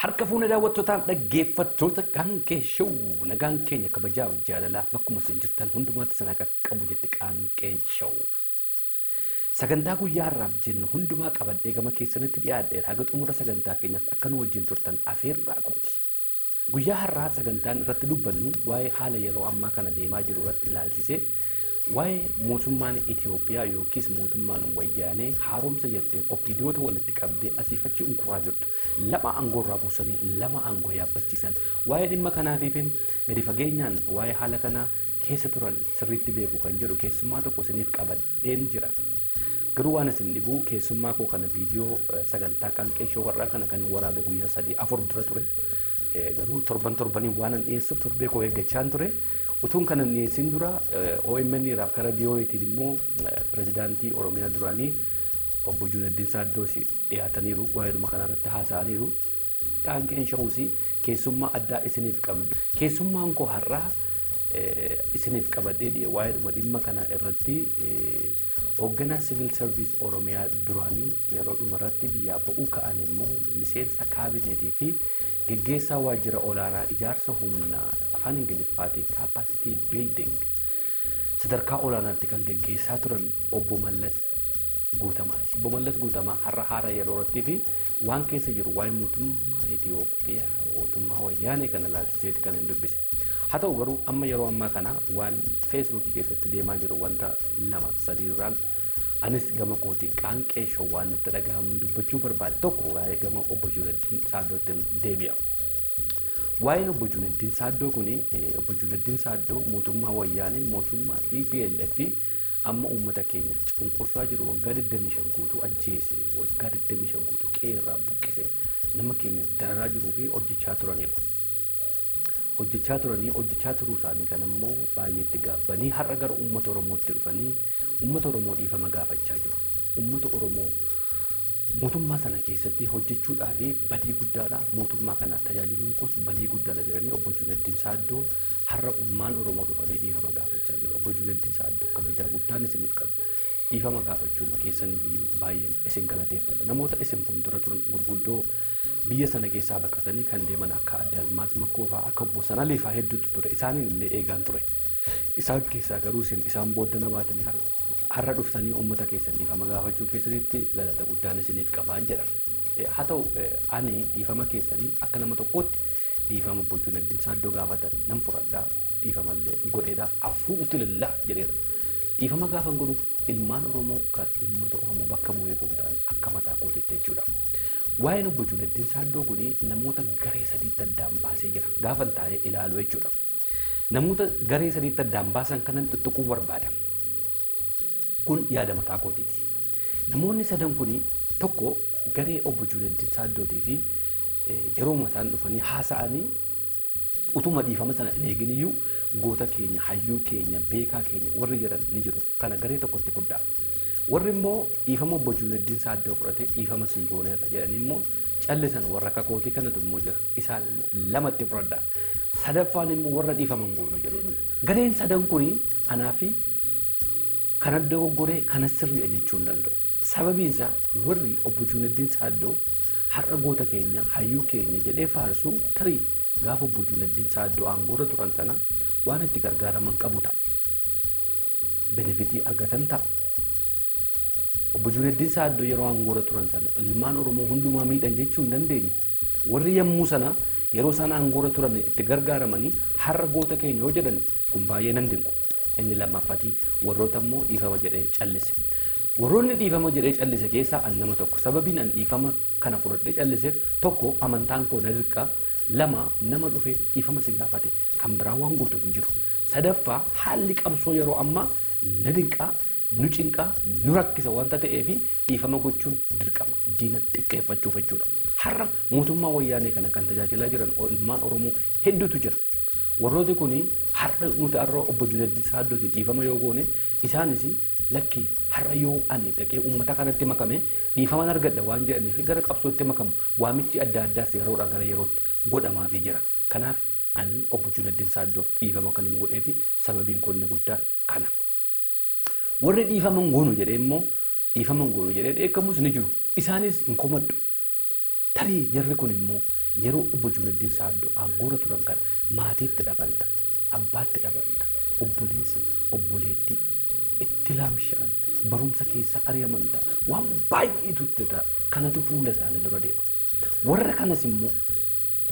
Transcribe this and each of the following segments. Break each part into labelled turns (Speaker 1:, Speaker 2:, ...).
Speaker 1: Harka fuuna daawwattootaaf dhaggeeffattoota Qaanqee Show, nagaan keenya kabajaaf jaalalaa bakkuma isin jirtan hundumaatti sana qaqqabu jette Qaanqeen Show. Sagantaa guyyaa har'aaf jennu hundumaa qabadhee gama keessanitti dhiyaadheera. Haga xumura sagantaa keenyaatti akka nu wajjin turtan afeerraa kooti. Guyyaa har'aa sagantaan irratti dubbannu waa'ee haala yeroo ammaa kana deemaa jiru irratti ilaalchisee, waa'ee mootummaan Itoophiyaa yookiis mootummaan wayyaanee haaromsa jettee OPDOta walitti qabdee asiif achi unkuraa jirtu, lama aangoo irraa buusanii lama aangoo yaabbachiisan. Waa'ee dhimma kanaatiifin gadi fageenyaan waa'ee haala kanaa keessa turan sirriitti beeku kan jedhu keessummaa tokko isiniif qabadheen jira. Garuu waan isin dhibu, keessummaa koo kana viidiyoo sagantaa Qaanqee Show har'aa kana kan waraabe guyyaa 3-4 dura ture. Garuu torban torbaniin waan an dhiyeessuuf torbee koo eeggachaan ture. Utuun kana dhiyeessin dura OMN irraaf karaa VOAtiin immoo pirezidaantii Oromiyaa duraanii obbo Junaddin Saaddoos dhiyaataniiru, waa'eedhuma kanarratti haasa'aniiru. Qaanqeen Showus keessummaa addaa isiniif qabdu. Keessummaan koo har'aa isiniif qabadhee waa'eedhuma dhimma kana irratti hoogganaa siviil sarviis Oromiyaa duraanii, yeroo dhumarratti biyyaa ba'uu ka'an immoo miseensa kaabineetii fi geggeessaa waajjira olaanaa ijaarsa humnaa, afaan Ingiliffaatiin capacity building, sadarkaa olaanaatti kan geggeessaa turan obbo Mallas Guutamaati. Obbo Mallas Guutamaa har'a haara yeroo irrattii fi waan keessa jiru waa'ee mootummaa Itoophiyaa, mootummaa wayyaanee kana ilaalchiseeti kan hin dubbise. Haa ta'u garuu amma yeroo ammaa kana waan Feesbuukii keessatti deemaa jiru wanta lama sadiirraan anis gama kootiin Qaanqee Show waan natti dhagahamuun dubbachuu barbaade. Tokko waa'ee gama obbo Junaddin Saaddootti deebi'a. Waa'een obbo Junaddin Saaddoo kuni, obbo Junaddin Saaddoo mootummaa wayyaanee, mootummaa TPLF amma uummata keenya cunqursaa jiru waggaa 25 guutuu ajjeese, waggaa 25 guutuu qe'ee buqqise, nama keenya dararaa jiruu fi hojjechaa turaniiru. Hojjechaa turanii, hojjechaa turuu isaanii kan immoo baay'ee itti gaabbanii har'a gara uummata Oromootti dhufanii uummata Oromoo dhiifama gaafachaa jiru. Uummata Oromoo mootummaa sana keessatti hojjechuudhaa fi badii guddaadha. Mootummaa kana tajaajiluun koos badii guddaadha jedhanii obbo Junaddin Saaddoo har'a uummaan Oromoo dhufanii dhiifama gaafachaa jiru. Obbo Junaddin Saaddoo, kabajaa guddaan isiniif qaba. Dhiifama gaafachuuma keessaniif iyyuu baay'een isin galateeffadha. Namoota isin fuuldura turan gurguddoo biyya sana keessaa baqatanii kan deeman akka Adde Almaaz Makkoo fa'aa, akka obbo Sanalii fa'aa hedduutu ture. Isaaniin illee eegaan ture. Isaan keessaa garuu isin isaan booddana baatanii har'a dhuftanii uummata keessan dhiifama gaafachuu keessanitti galata guddaan isiniif qabaan jedha. Haa ta'u, ani dhiifama keessanii akka nama tokkootti dhiifama obbo Junaddin Saaddoo gaafatan nan fudhadhaa, dhiifamallee godheedhaaf, afuutu lillaa jedheera. Dhiifama gaafan godhuuf ilmaan Oromoo kan uummata Oromoo bakka bu'ee otoo hin taane akka mataa kootiitti jechuudha. Waa'een obbo Junaddin Saaddoo kuni namoota garee sadiitti addaan baasee jira. Gaafan taa'ee ilaalu jechuudha. Namoota garee sadiitti addaan baasan kanan tuttuquu barbaada. Kun yaada mataa kootiiti. Namoonni sadan kuni, tokko garee obbo Junaddin Saaddootii fi yeroo isaan dhufanii haasa'anii utuma dhiifama sana hin eegin iyyuu goota keenya, hayyuu keenya, beekaa keenya warri jedhan ni jiru. Kana garee tokkotti fudhaa. Warri immoo dhiifama obbo Junaddin Saaddoo fudhatee dhiifama sii gooneerra jedhanii immoo callisan, warra akka kootii kanatu immoo jira. Isaan immoo lamatti fudhadhaa. Sadaffaan immoo warra dhiifama hin goonu jedhu. Gareen sadan kuni anaa fi kana dogoggoree kana sirriidha jechuu hin danda'u. Sababiin isaa warri obbo Junaddin Saaddoo har'a goota keenya, hayyuu keenya jedhee faarsu tarii gaafa obbo Junaddin Saaddoo aangoorra turan sana waan itti gargaaraman qabu ta'a. Benefit argatan ta'a. Obbo Junaddin Saaddoo yeroo aangoorra turan sana ilmaan Oromoo hundumaa miidhan jechuu hin dandeenyu. Warri yommuu sana yeroo isaan aangoorra turan itti gargaaramanii har'a goota keenya yoo jedhan kun baay'ee nan dinqu. Inni lammaffatii warroota immoo dhiifama jedhee callise. Warroonni dhiifama jedhee callise keessaa an nama tokko. Sababiin an dhiifama kana fudhadhee calliseef, tokko amantaan koo na dirqa, lama nama dhufe dhiifama si gaafate kan biraa waan gootu hin jiru. Sadaffaa haalli qabsoo yeroo ammaa na dinqaa, nu cinqaa, nu rakkisa wanta ta'eef dhiifama gochuun dirqama diina xiqqeeffachuuf jechuudha. Har'a mootummaa wayyaanee kana kan tajaajilaa jiran ilmaan Oromoo hedduutu jira. Warrooti kun har'a nuti har'a obbo Junaddin Saaddooti dhiifama yoo goone, isaanis lakkii har'a yoo ani dhaqee uummata kanatti makame dhiifaman argadha waan jedhaniif gara qabsootti makamu, waamichi adda addaas yeroodhaa gara yerootti godhamaafii jira. Kanaaf ani obbo Junaddin Saaddoof dhiifama kan hin godheef sababiin kun inni guddaan kana. Warri dhiifama hin goonu jedhee immoo dhiifama hin goonu jedhee dheekkamus ni jiru. Isaanis hin komadhu. Tarii jarri kun immoo Yeroo obbo Junaddin Saaddoo aangoorra turan kana maatiitti dhabanta, abbaatti dhabanta, obboleessa, obboleettii itti laamsha'an, barumsa keessaa ari'aman ta'a. Waan baay'eetu itti ta'a. Kanatu fuula isaanii dura deema. Warra kanas immoo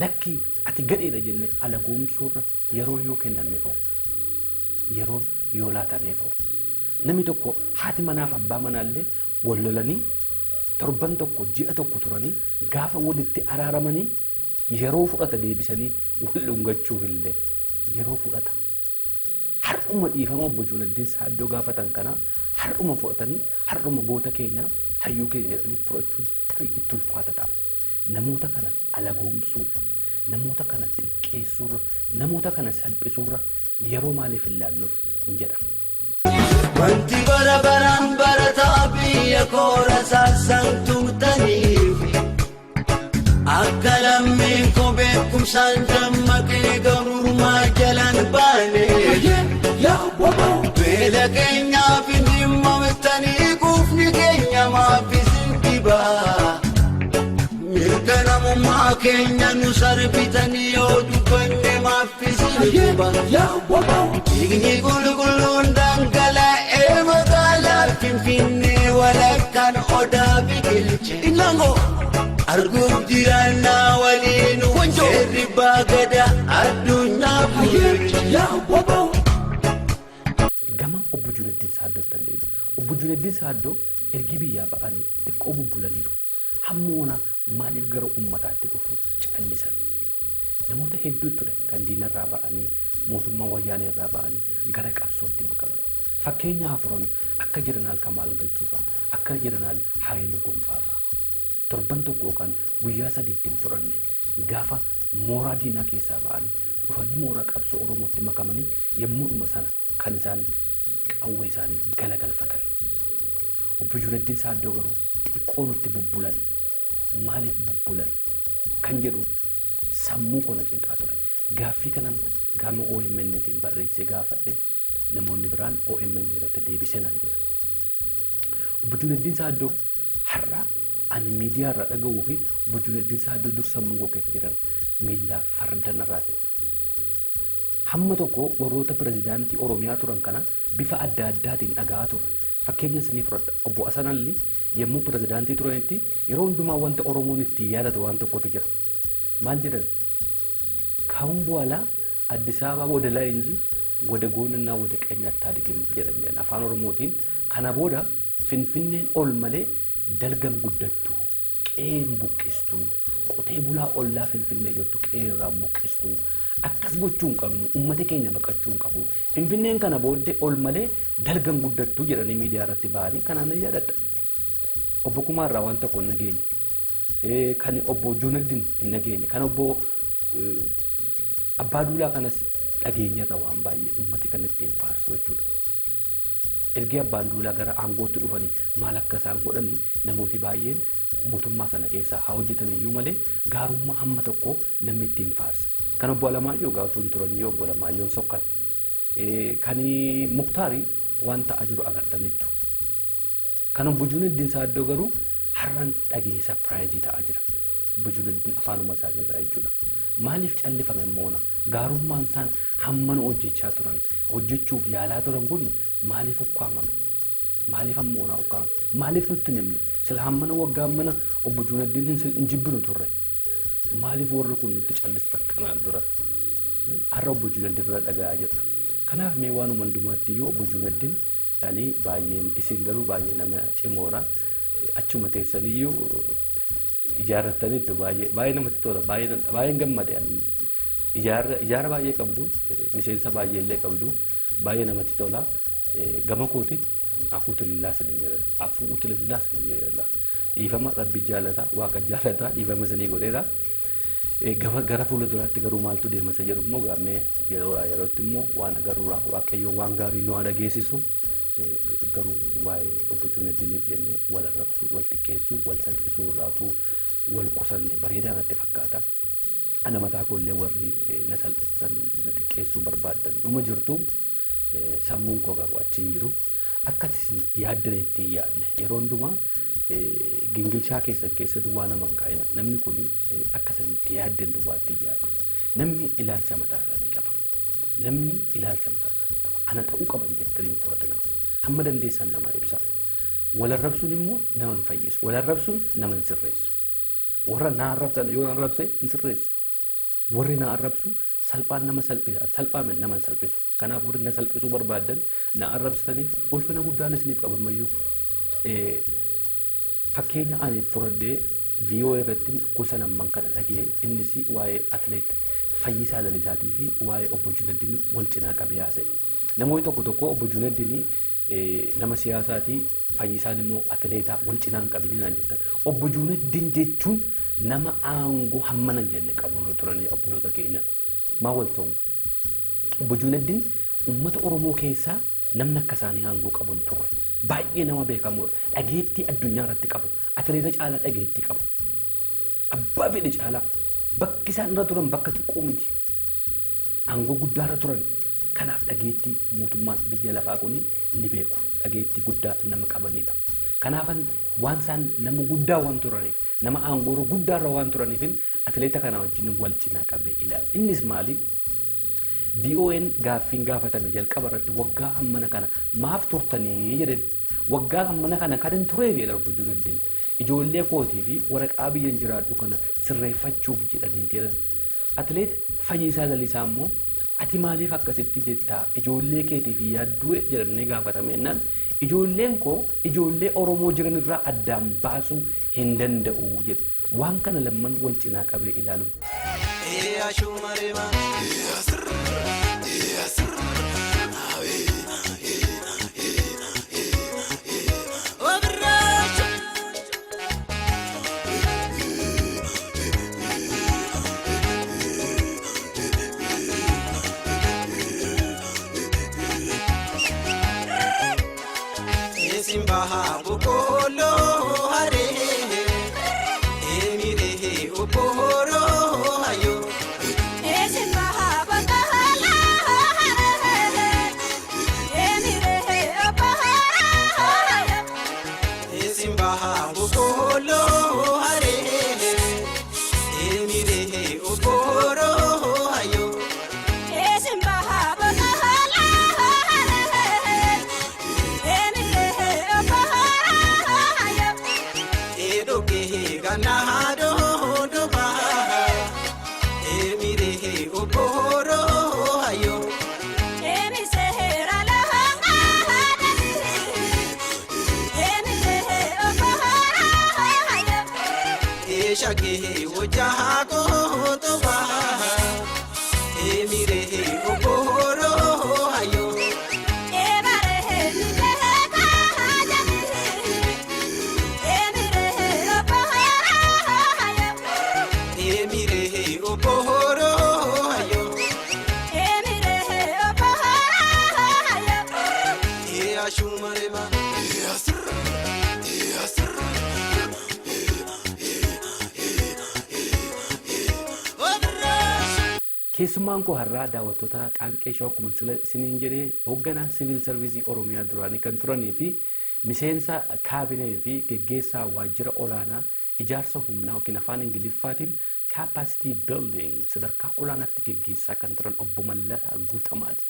Speaker 1: lakkii ati gadheedha jennee alagoomsuurra yeroon yoo kennameefoo, yeroon yoo laatameefoo. Namni tokko haati manaaf abbaa manaallee wal lolanii torban tokko ji'a tokko turanii gaafa walitti araaramanii yeroo fudhata deebisanii wal dhungachuuf illee yeroo fudhata. Har'uma dhiifama obbo Junaddin Saaddoo gaafatan kana har'uma fudhatanii har'uma goota keenya hayyuu keenya jedhanii fudhachuun tarii itti ulfaata ta'a. Namoota kana alagoomsuurra, namoota kana xiqqeessuurra, namoota kana salphisuurra yeroo maaliif hin laannuuf hin jedhamu.
Speaker 2: Wanti bara baraan barataa biyya koora saasaan tumtaniif akka lammiin koo beekumsaan dammaqee gabrummaa jalaan baane beela keenyaaf hin dhimmamtanii quufni keenya maaf isin dhibaa mirga namummaa keenya nu sarbitanii yoo dubbanne maaf isin dhiba dhiigni qulqulluun dhangala'ee magaalaa Finfinnee walakkaan odaa biqilche. Arguuf jiraannaa waliin seerri baagada addunyaa bulche.
Speaker 1: Gama obbo Junaddin Saaddootti deebi'a. Obbo Junaddin Saaddoo ergi biyyaa ba'anii xiqqoo bubbulaniiru. Hamma onaa maaliif gara uummataatti dhufuuf callisan? Namoota hedduu ture kan diinarraa ba'anii mootummaa wayyaanee irraa ba'anii gara qabsootti makaman. Fakkeenya afuran akka Jeneraal Kamaal Galchuufaa, akka Jeneraal Haayiluu Gonfaafaa. Torban tokko yookaan guyyaa sadiitti hin fudhanne gaafa mooraa diinaa keessaa ba'anii dhufanii mooraa qabsoo Oromootti makamanii yommuudhuma sana kan isaan qawwee isaanii galagalfatan. Obbo Junaddin Saaddoo garuu xiqqoo nutti bubbulan. Maaliif bubbulan kan jedhuun sammuu koo na cinqaa ture. Gaaffii kanan gama OMN-tiin barreessee gaafadhe namoonni biraan OMN irratti deebisee naan jedhan. Obbo Junaddin Saaddoo har'a ani miidiyaa irraa dhaga'uu fi obbo Junaddin Saaddoo dur sammuu koo keessa jiran miillaa fardanarraa ta'e. Hamma tokko warroota pirezidaantii Oromiyaa turan kana bifa adda addaatiin dhaga'aa turre. Fakkeenya isinii fudhadha. Obbo Hasan Alii yommuu pirezidaantii turanitti yeroo hundumaa wanta Oromoon ittiin yaadatu waan tokkotu jira. Maal jedhan? ካሁን በኋላ አዲስ አበባ ወደ ላይ እንጂ ወደ ጎንና ወደ ቀኝ አታድግም jedhan afaan Oromootiin. Kana booda Finfinneen ol malee dalgan guddattu, qe'een buqqistu, qotee bulaa ollaa Finfinnee jirtu qe'ee irraan buqqistu, akkas gochuu hin qabnu, uummata keenya baqachuu hin qabu. Finfinneen kana booddee ol malee dalgan guddattu jedhanii miidiyaa irratti ba'anii kanaan nan yaadadha. Obbo Kumaarraa waan tokko hin nageenye. Kan obbo Junaddin hin nageenye. Kan obbo Abbaa Duulaa kanas dhageenyarra waan baay'ee uummati kan ittiin faarsu jechuudha. Ergi Abbaan Duulaa gara aangootti dhufanii maal akka isaan godhanii namooti baay'een mootummaa sana keessaa haa hojjetan iyyuu malee gaarummaa hamma tokko namni ittiin faarsa. Kan obbo Alamaayyoo gaafatuun turan yoo obbo Alamaayyoon sokkan. Kan Muktaarii waan ta'aa jiru agartaniittu. Kan obbo Junaddin Saaddoo garuu har'an dhagee surprise ta'aa jira. Obbo Junaddin afaanuma isaatirraa jechuudha. Maaliif callifame moona? Gaarummaan isaan hammana hojjechaa turan, hojjechuuf yaalaa turan kun maaliif ukkaamame? Maaliif hamma onaa ukkaamame? Maaliif nutti hin himne? Sila hammana waggaa hammana obbo Junaddin hin jibbinu turre. Maaliif warri kun nutti callistan kanaan dura? Har'a obbo Junaddin irra dhaga'aa jirra. Kanaaf mee waanuma hundumaatti iyyuu obbo Junaddin ani baay'een isin garuu baay'ee nama cimoora. Achuma teessaniyyuu ijaarrattaniittu baay'ee baay'ee namatti tola baay'ee baay'een gammade. Ijaara baay'ee qabdu, miseensa baay'ee illee qabdu, baay'ee namatti tola. Gama kooti afuutu lillaa isin jedha, afuutu lillaa isin jedha. Dhiifama rabbi jaalata, waaqa jaalata, dhiifama isinii godheera. Gama gara fuula duraatti garuu maaltu deema isa jedhu immoo gaammee yeroodhaa yerootti immoo waan agarruudha. Waaqayyo waan gaarii nu haa dhageessisu. Garuu waa'ee obbo Junaddiniif jennee wal arrabsuu, wal xiqqeessuu, wal salphisuu irraatu wal qusanne bareedaa natti fakkaata. Ana mataa koollee warri na salphistan, na xiqqeessuu barbaaddan dhuma jirtu. Sammuun koo garuu achi hin jiru. Akka isin yaaddanitti hin yaadne yeroo hundumaa Gingilchaa keessan keessa duwwaa nama hin kaa'ina. Namni kun akka isin yaaddan duwwaatti hin yaadu. Namni ilaalcha mataa isaatii qaba. Namni ilaalcha mataa isaatii qaba. Ana ta'uu qaban jettanii hin fudhatinaa. Hamma dandeessan namaa ibsaa. Wal arrabsuun immoo nama hin fayyisu. Wal arrabsuun nama hin sirreessu. Warra na arrabsan yoo na arrabse hin sirreessu. Warri na arrabsu salphaan nama salphisa. Salphaan nama hin salphisu. Kanaaf warri na salphisuu barbaadan na arrabsitaniif ulfina guddaan isiniif qabamayyuu. Fakkeenya ani fudhadhee VOA irratti gosa lamman kana dhagee, innis waa'ee atileet Fayyisaa Lalisaatii fi waa'ee obbo Junaddin wal cinaa qabee haasa'e. Namoonni tokko tokko obbo Junaddin nama siyaasaatii, Fayyisaan immoo atileetaa, wal cinaa hin qabinii naan jettan. Obbo Junaddin jechuun nama aangoo hammana hin jenne qabu turan, obboloota keenya. Maa wal sooma? Obbo Junaddin uummata Oromoo keessaa namni akka isaanii aangoo qabu hin turre. Baay'ee nama beekamuudha. Dhageettii addunyaa irratti qabu. Atileeta caalaa dhageettii qabu. Abbaa fedhe caalaa. Bakki isaan irra turan bakka xiqqoo miti. Aangoo guddaa irra turan. Kanaaf dhageettii mootummaan biyya lafaa kun ni beeku. Dhageettii guddaa nama qabanidha. Kanaafan waan isaan nama guddaa waan turaniif, nama aangoo guddaa irra waan turaniif, atileeta kana wajjin wal cinaa qabee ilaala. Innis maali? VOAn gaaffiin gaafatame jalqaba irratti waggaa hammana kana maaf turtanii jedhan. Waggaa hammana kana kan hin tureef, jedha obbo Junaddin, ijoollee kootii fi waraqaa biyyan jiraadhu kana sirreeffachuuf jedhanii jedhan. Atileet Fayyisaa Lalisaa immoo ati maaliif akkasitti jettaa, ijoollee keetii fi yaadduu jedhamee gaafatame jennaan, ijoolleen koo ijoollee Oromoo jiran irraa addaan baasuu hin danda'u jedhe. Waan kana lamman wal cinaa qabee ilaalu.
Speaker 2: Simbaha boqqolloo haree emiree obboroo hayo.
Speaker 3: Simbaha boqqolloo haree emiree obboroo hayo.
Speaker 2: Simbaha boqqolloo haree emiree obboroo hayo.
Speaker 3: Simbaha boqqolloo haree emiree obboroo hayo.
Speaker 2: Edokee gannaadoo dobaa emiree obboroo hayo.
Speaker 3: Emiseera lahangaadhani emiree obboroo hayo.
Speaker 2: Eshakee hojjaakoo tobaa emiree obboroo hayo.
Speaker 3: Ebaree mitee kaajani emiree obboroo hayo.
Speaker 2: Emiree obboroo hayo.
Speaker 3: Emiree obboroo hayo.
Speaker 2: Eashumarema.
Speaker 1: Keessummaan koo har'aa, daawwattoota Qaanqee Shawaa, akkuma sila isiniin jedhee, hoogganaa siviil sarviisii Oromiyaa duraanii kan turanii fi miseensa kaabinee fi geggeessaa waajjira olaanaa ijaarsa humnaa yookiin afaan Ingiliffaatiin capacity building sadarkaa olaanaatti geggeessaa kan turan obbo Mallasaa Guutamaati.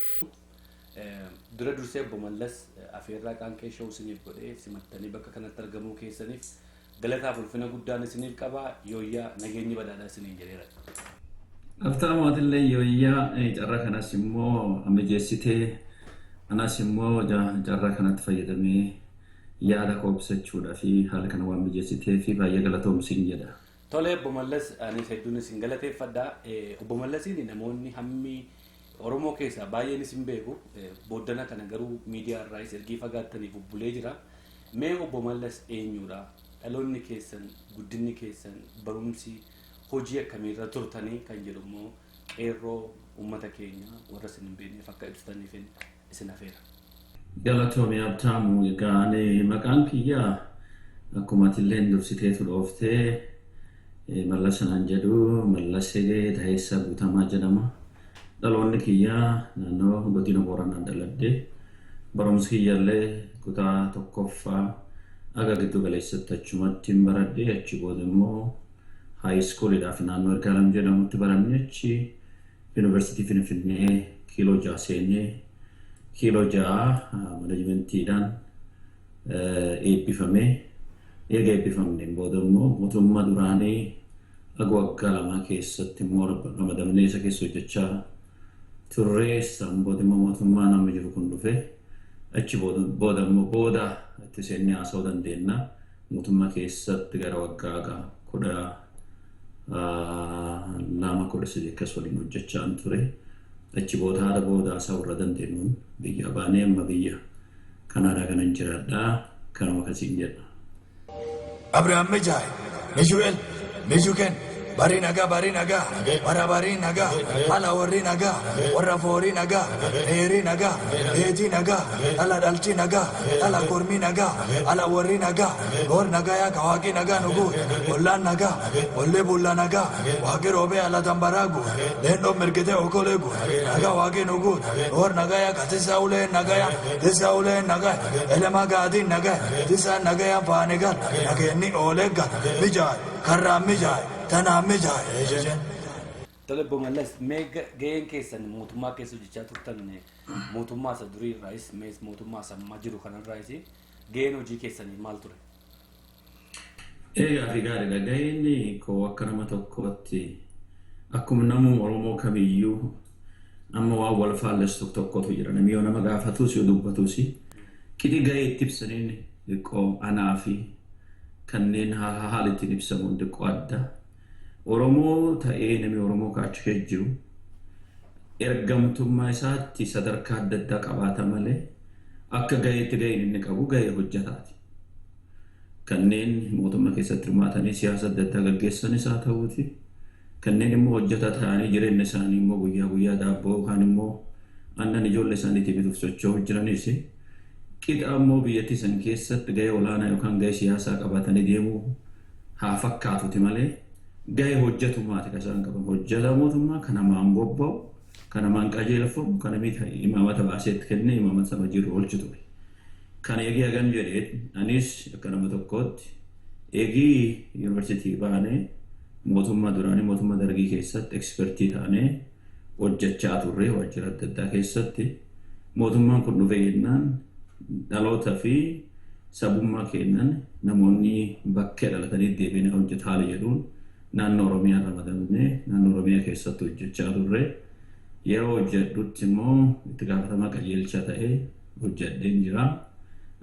Speaker 1: Dura dursee obbo Mallas, afeerraa Qaanqee Shawaa isiniif godhee simattanii bakka kanatti argamuu keessaniif galataaf ulfina guddaan isiniif qaba. Yooyyaa, nageenyi badhaadhaa isiniin jedheera.
Speaker 4: Aftaamotillee yooyyaa. Carraa kanas immoo mijeessitee anas immoo carraa kanatti fayyadamee yaada koo ibsachuudhaa fi haala kana waan mijeessitee fi baay'ee galatoomsiin jedha.
Speaker 1: Tole obbo Mallas, anis hedduun isin galateeffadha. Obbo Mallasiin namoonni hammi Oromoo keessaa baay'een isin beeku. Booddana kana garuu miidiyaa irraas ergii fagaattaniif bubbulee jira. Mee obbo Mallas eenyudha? Dhaloonni keessan, guddinni keessan, barumsi, hojii akkamiirra turtanii kan jedhu immoo qeerroo uummata keenya warra isin hin beekneef akka ibsitaniif isin afeera.
Speaker 4: Galatoomii Abtaamu. Egaa ani maqaan kiyyaa akkuma atillee dursiteetu dhooftee Mallas naan jedhu, Mallasee Daheessaa Guutamaa jedhama. Dhaloonni kiyyaa naannoo godina Booranaan dhaladhe. Barumsi kiyyallee kutaa tokkoffaa Aga giddu galeessatti achumatti hin baradhe. Achi booda immoo high schooliidhaaf naannoo Ergaalam jedhamutti baranne. Achi Yuunivarsiitii Finfinnee kiiloo 6 seenee, kiiloo 6 managementiidhaan eebbifamee, erga eebbifamneen booda immoo mootummaa duraanii aga waggaa 2 keessatti immoo ramadamnee isa keessa hojjechaa turree. San booda immoo mootummaa nama jiru kun dhufe. Achi booda immoo booda itti seennee haasa'uu dandeenya. Mootummaa keessatti gara waggaa 12, 13 akkas waliin hojjechaa ture. Achi booda haala booda haasa'uu irra dandeenyuun biyya baanee amma biyya Kanaadaa kanan jiraadha. Kanuma akkasiin jedha.
Speaker 5: Abraham Mijai, Mijuel, Mijuken, bari nagaa, bari nagaa, warra barii nagaa, ala warri nagaa, warra foorii nagaa, dheerii nagaa, dheetii nagaa, dhala dhalchi nagaa, dhala kormii nagaa, ala warri nagaa, goor nagayaa ka waaqii nagaa nu guute, ollaan nagaa, olli bulla nagaa, waaqii roobee ala tambaraa guute, leendoon mirgitee okolee guute, nagaa waaqii nu guute, goor nagayaa ka tisaa ulee nagaya, tisaa ulee nagaya, elema gaadii nagaya, tisaan nagaya faani gal, nageenni oolee gal, mijaay, karraan mijaay, tanaan mijaay.
Speaker 1: Tole, Obbo Mallas, mee gaheen keessan mootummaa keessa hojjechaa turtan, mootummaa isa durii irraayis mee mootummaa isa ammaa jiru kanarraayis, gaheen hojii keessanii maal ture?
Speaker 4: Egaa fi gaariidha. Gaheen koo akka nama tokkootti, akkuma namuma Oromoo kamiyyuu, amma waan wal faallessu tokko tokkotu jira. Namni yoo nama gaafatus yoo dubbatus qixi gahee itti ibsaniin xiqqoo anaa fi kanneen haala ittiin ibsamuun xiqqoo adda. Oromoo ta'ee namni Oromoo kaachu keessa jiru ergamtummaa isaatti sadarkaa adda addaa qabaata malee akka gaheetti gaheen inni qabu gahee hojjetaati. Kanneen mootummaa keessatti hirmaatanii siyaasa adda addaa gaggeessanis haa ta'uuti. Kanneen immoo hojjetaa ta'anii jireenya isaanii immoo guyyaa guyyaa daabboo yookaan immoo aannan ijoollee isaaniitii bituuf socho'uu jiranis, qixa immoo biyyattii san keessatti gahee olaanaa yookaan gahee siyaasaa qabatanii deemuu haa fakkaatuti malee gahee hojjetummaati kan isaan qaban. Hojjetaa mootummaa kan namaan bobba'u, kan namaan qajeelfamu, kan namni imaamata baasee itti kennee imaamata sana hojiirra oolchu ture. Kan eegee hagam jedhee, anis akka nama tokkootti eegii yuunivarsiitii baanee mootummaa duraanii, mootummaa Dargii keessatti expertii taanee hojjechaa turre waajjira adda addaa keessatti. Mootummaan kun dhufee jennaan dhaloota fi sabummaa kennan namoonni bakkee dhalatanii deebiin hojjeta haala jedhuun naannoo Oromiyaa ramadamnee naannoo Oromiyaa keessatti hojjechaa turre. Yeroo hojjedhutti immoo itti gaafatamaa qajeelcha ta'ee hojjedheen jira.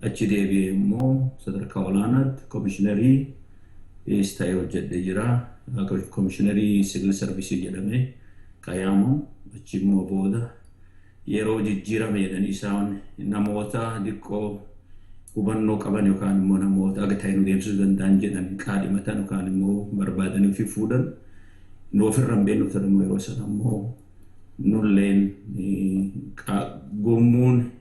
Speaker 4: Achi deebi'ee immoo sadarkaa olaanaatti komishinerii ta'ee hojjedhee jira. Komishinerii siivil sarvisii jedhamee kaayaamu. Achi immoo booda yeroo jijjiirame jedhanii isaan namoota xiqqoo hubannoo qaban yookaan immoo namoota aga ta'e nu deemsisuu danda'an jedhan qaadhimatan yookaan immoo barbaadanii ofii fuudhan, nu ofirra hin beeknu ture. Immoo yeroo sana immoo nulleen gommuun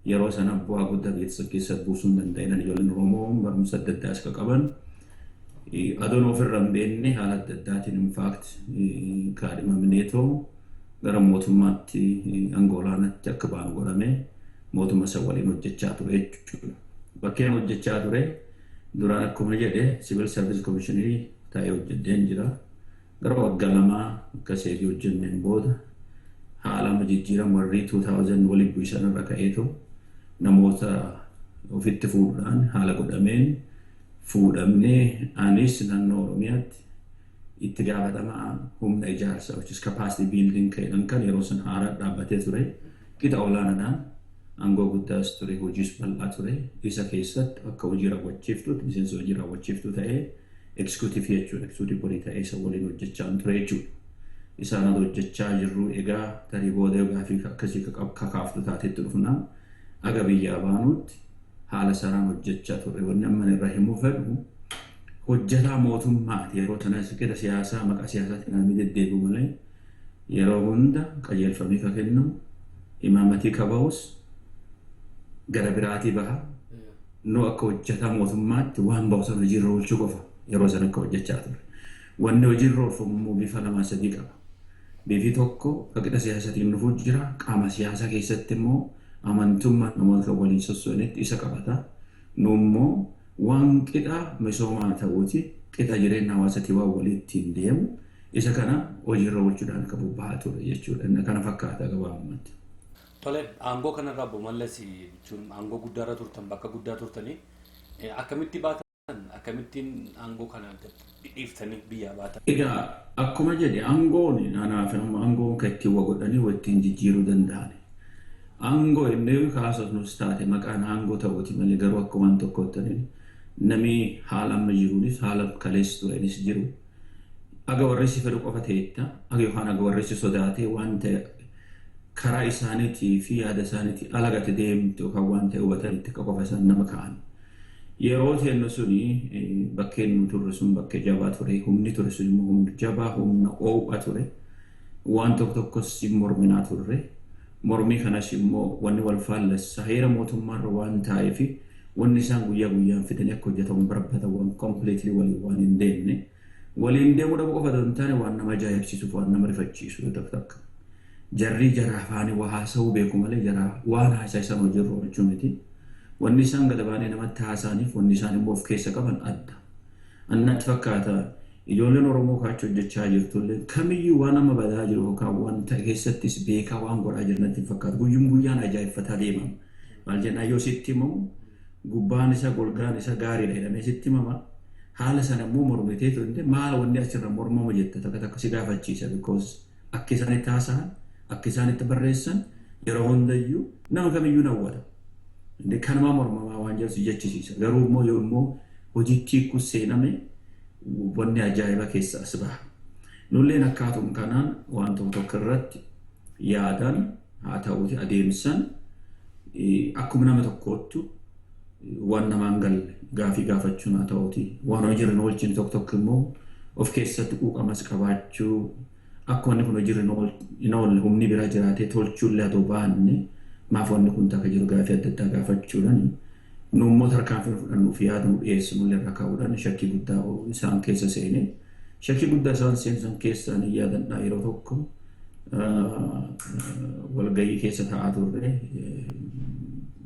Speaker 4: yeroo sana bu'aa guddaa biyya keessa buusuu hin danda'in. Ijoolleen Oromoo barumsa adda addaas akka qaban adoon ofirra hin beekne haala adda addaatiin in fact kaadhimamneetoo gara mootummaatti aangoo olaanaatti akka baanu godhame, mootummaa isa waliin hojjechaa ture jechuudha. Bakkeen hojjechaa ture duraan akkuma jedhe civil service commissionerii ta'ee hojjedheen jira. Gara waggaa 2 akka seetii hojjenneen booda haala amma jijjiiran warri 2000 waliin bu'isan irra ka'eetu namoota ofitti fuudhuudhaan haala godhameen fuudhamnee, anis naannoo Oromiyaatti itti gaafatamaa humna ijaarsa, which is capacity building jedhan, kan yeroo san haaraa dhaabbatee ture, qixa olaanaadhaan aangoo guddaas ture, hojiis bal'aa ture. Isa keessatti akka hojii raawwachiiftuutti, miseensa hojii raawwachiiftuu ta'ee, executive jechuudha, executive body ta'ee isa waliin hojjechaa ture jechuudha. Isaan adoo hojjechaa jirru, egaa tarii booda gaafii akkasii kakaaftu taatetti dhufna, aga biyyaa baanutti haala sanaan hojjechaa turre. Wanni amma irra himuu fedhu, hojjetaa mootummaati. Yeroo sanas qixa siyaasaa, maqaa siyaasaatiin namni deddeebi'u malee, yeroo hunda qajeelfamii ka kennamu, imaamatii ka bahus gara biraatii baha. Nu akka hojjetaa mootummaatti waan bahu sana hojiirra oolchuu qofa yeroo sana akka hojjechaa ture. Wanni hojiirra oolfamu immoo bifa lamaa sadii qaba. Bifi tokko ka qixa siyaasaatiin dhufuu jira. Qaama siyaasaa keessatti immoo amantummaa namoota kan waliin sosso'anitti isa qabata. Nu immoo Waan qixa misoomaa ta'uuti qixa jireenya hawaasatii waan walitti hin deemu isa kana hojiirra oolchuudhaan akka bobba'aa ture jechuudha. Inni kana fakkaata gabaabumatti.
Speaker 1: Tole, aangoo kanarraa obbo Mallas jechuun aangoo guddaarra turtan, bakka guddaa turtanii, akkamitti baatan, akkamittiin aangoo kana dhiiftanii biyyaa baatan?
Speaker 4: Egaa akkuma jedhe, aangoon anaaf aangoon kan ittiin wa godhanii wa ittiin jijjiiruu danda'an. Aangoo inni kaasofnus taate maqaan aangoo ta'uuti malee, garuu akkuma tokkotti namni haala amma jiruunis haala kaleessa turenis jiru. Aga warri si fedhu qofa ta'etta, aga yookaan aga warri si sodaatee waan ta'e karaa isaaniitii fi yaada isaaniitii ala gate deemtu yookaan waan ta'e hubatanitti akka qofa isaan nama ka'an. Yeroo teennu suni bakkeen nu turre sun bakkee jabaa ture, humni ture sun immoo humna jabaa, humna oow'a ture. Waan tokko tokkos morminaa turre. Mormii kanas immoo wanni wal faallessa heera mootummaarra waan taa'eef, wanni isaan guyyaa guyyaan fidanii akka hojjetamu barbaadan waan completely waliin waan hin deemne. Waliin deemuu dhabu qofa otoo hin taane, waan nama ajaa'ibsiisuuf waan nama rifachiisu yoo tokko tokko. Jarri jaraa afaanii waa haasa'uu beeku malee jaraa waan haasaa isaan hojiirra oolchuu miti. Wanni isaan gad baanii namatti haasa'aniif wanni isaan immoo of keessa qaban adda. Annatti fakkaata, ijoolleen Oromoo kaachoo hojjechaa jirtullee kamiyyuu waan amma badaa jiru yookaan waan ta'e keessattis beekaa waan godhaa jiran natti hin fakkaatu. Guyyum guyyaan ajaa'ibfataa deemama. Maal jennaan, yoo sitti himamu gubbaan isa golgaan isa gaariidha jedhamee sitti himama. Haala sana immoo mormitee turte, maal wanni achirra mormama jetta, takka takka si gaafachiisa, because akka isaan itti haasa'an, akka isaan itti barreessan yeroo hundayyuu nama kamiyyuu hawwata. Inni kanumaa mormamaa waan jedhu si jechisiisa. Garuu immoo yoo immoo hojiitti hiikuu seename, wanni ajaa'iba keessa as baha. Nulleen akkaatuma kanaan waan tokko tokko irratti yaadan haa ta'uuti adeemsan akkuma nama tokkoottu waan namaan galle gaafii gaafachuun haa ta'uuti, waan hojiirra hin oolchine tokko tokko immoo of keessatti quuqamas qabaachuu, akka wanni kun hojiirra hin oolle humni biraa jiraatee tolchuullee haa ta'u baanne, maaf wanni kun takka jiru gaafii adda addaa gaafachuudhaan, nu immoo tarkaanfii fudhannuuf yaada nu dhiyeessinullee irra kaa'uudhaan shakkii guddaa isaan keessa seene. Shakkii guddaa isaan seensan keessaa ni yaadadha, yeroo tokko walgahii keessa taa'aa turre,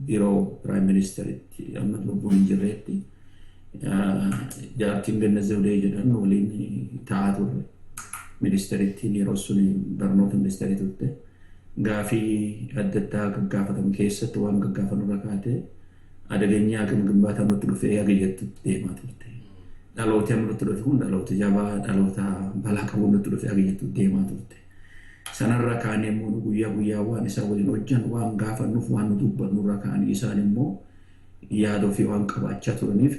Speaker 4: biiroo prime ministeritti, amma lubbuun hin jirreetti, jaartiin Ganna Zawudee jedhan waliin taa'aa turre. Ministeerittiin yeroo sun barnoota ministeerii turte. Gaafii adda addaa gaggaafatamu keessatti waan gaggaafannu irra kaatee አደገኛ አቅም ግንባታ nutti dhufee haga jettutti deemaa turte. Dhalooti amma nutti dhufe kun dhaloota jabaa, dhaloota balaa qabu nutti dhufe haga jettutti deemaa turte. Sanarra kaanee immoo nu guyyaa guyyaa waan isaan waliin hojjan, waan gaafannuuf, waan nu dubbannu irra kaanii, isaan immoo yaada ofii waan qabaachaa turaniif,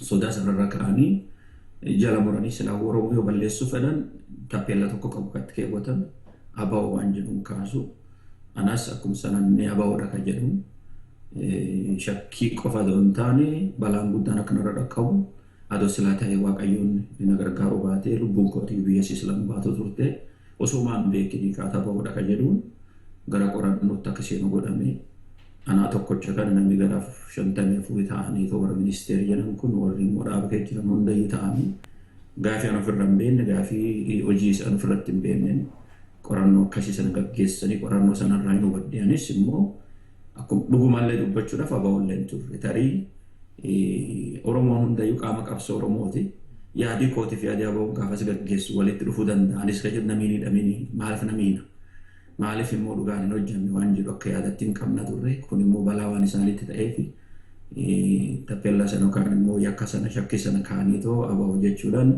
Speaker 4: sodaa sanarra ka'anii jala muranii silaa Oromoo yoo balleessuu fedhan taappeellaa tokko qabu kan itti keewwatan ABO waan jedhuun kaasu. Anas akkuma sanaan inni ABOdha kan jedhu shakkii qofa otoo hin taane, balaan guddaan akka narra dhaqqabu adoo silaa ta'e, Waaqayyoon na gargaaruu baatee, lubbuun kootii biyya Islaam baatu turte. Osoo maan beekini kaata ABOdha kan jedhuun gara qorannootti akka seenu godhame. Anaa tokkocha kana namni gara 54 ta'anii warra ministeerri jedhan kun, warri immoo dhaaba keessa jiran hundayyuu ta'anii, gaafii an ofirra hin beekne, gaafii hojii isaan ofirratti hin beekne qorannoo akkasii sana gaggeessanii, qorannoo sanarraa hin hubadhe. Anis immoo akkuma dhugumallee dubbachuudhaaf ABOllee hin turre. Tarii Oromoon hundayyuu qaama qabsoo Oromooti. Yaadii kootiif yaadii ABOn gaafas gaggeessu walitti dhufuu danda'a. Anis kan jedhu namiini dhamini maaliif namiina? Maaliif immoo dhugaan hin hojjenne waan jedhu akka yaadatti hin qabna turre. Kun immoo balaa waan isaaniitti ta'eef, tappellaa sana yookaan immoo yakka sana, shakkii sana kaanii too ABO jechuudhaan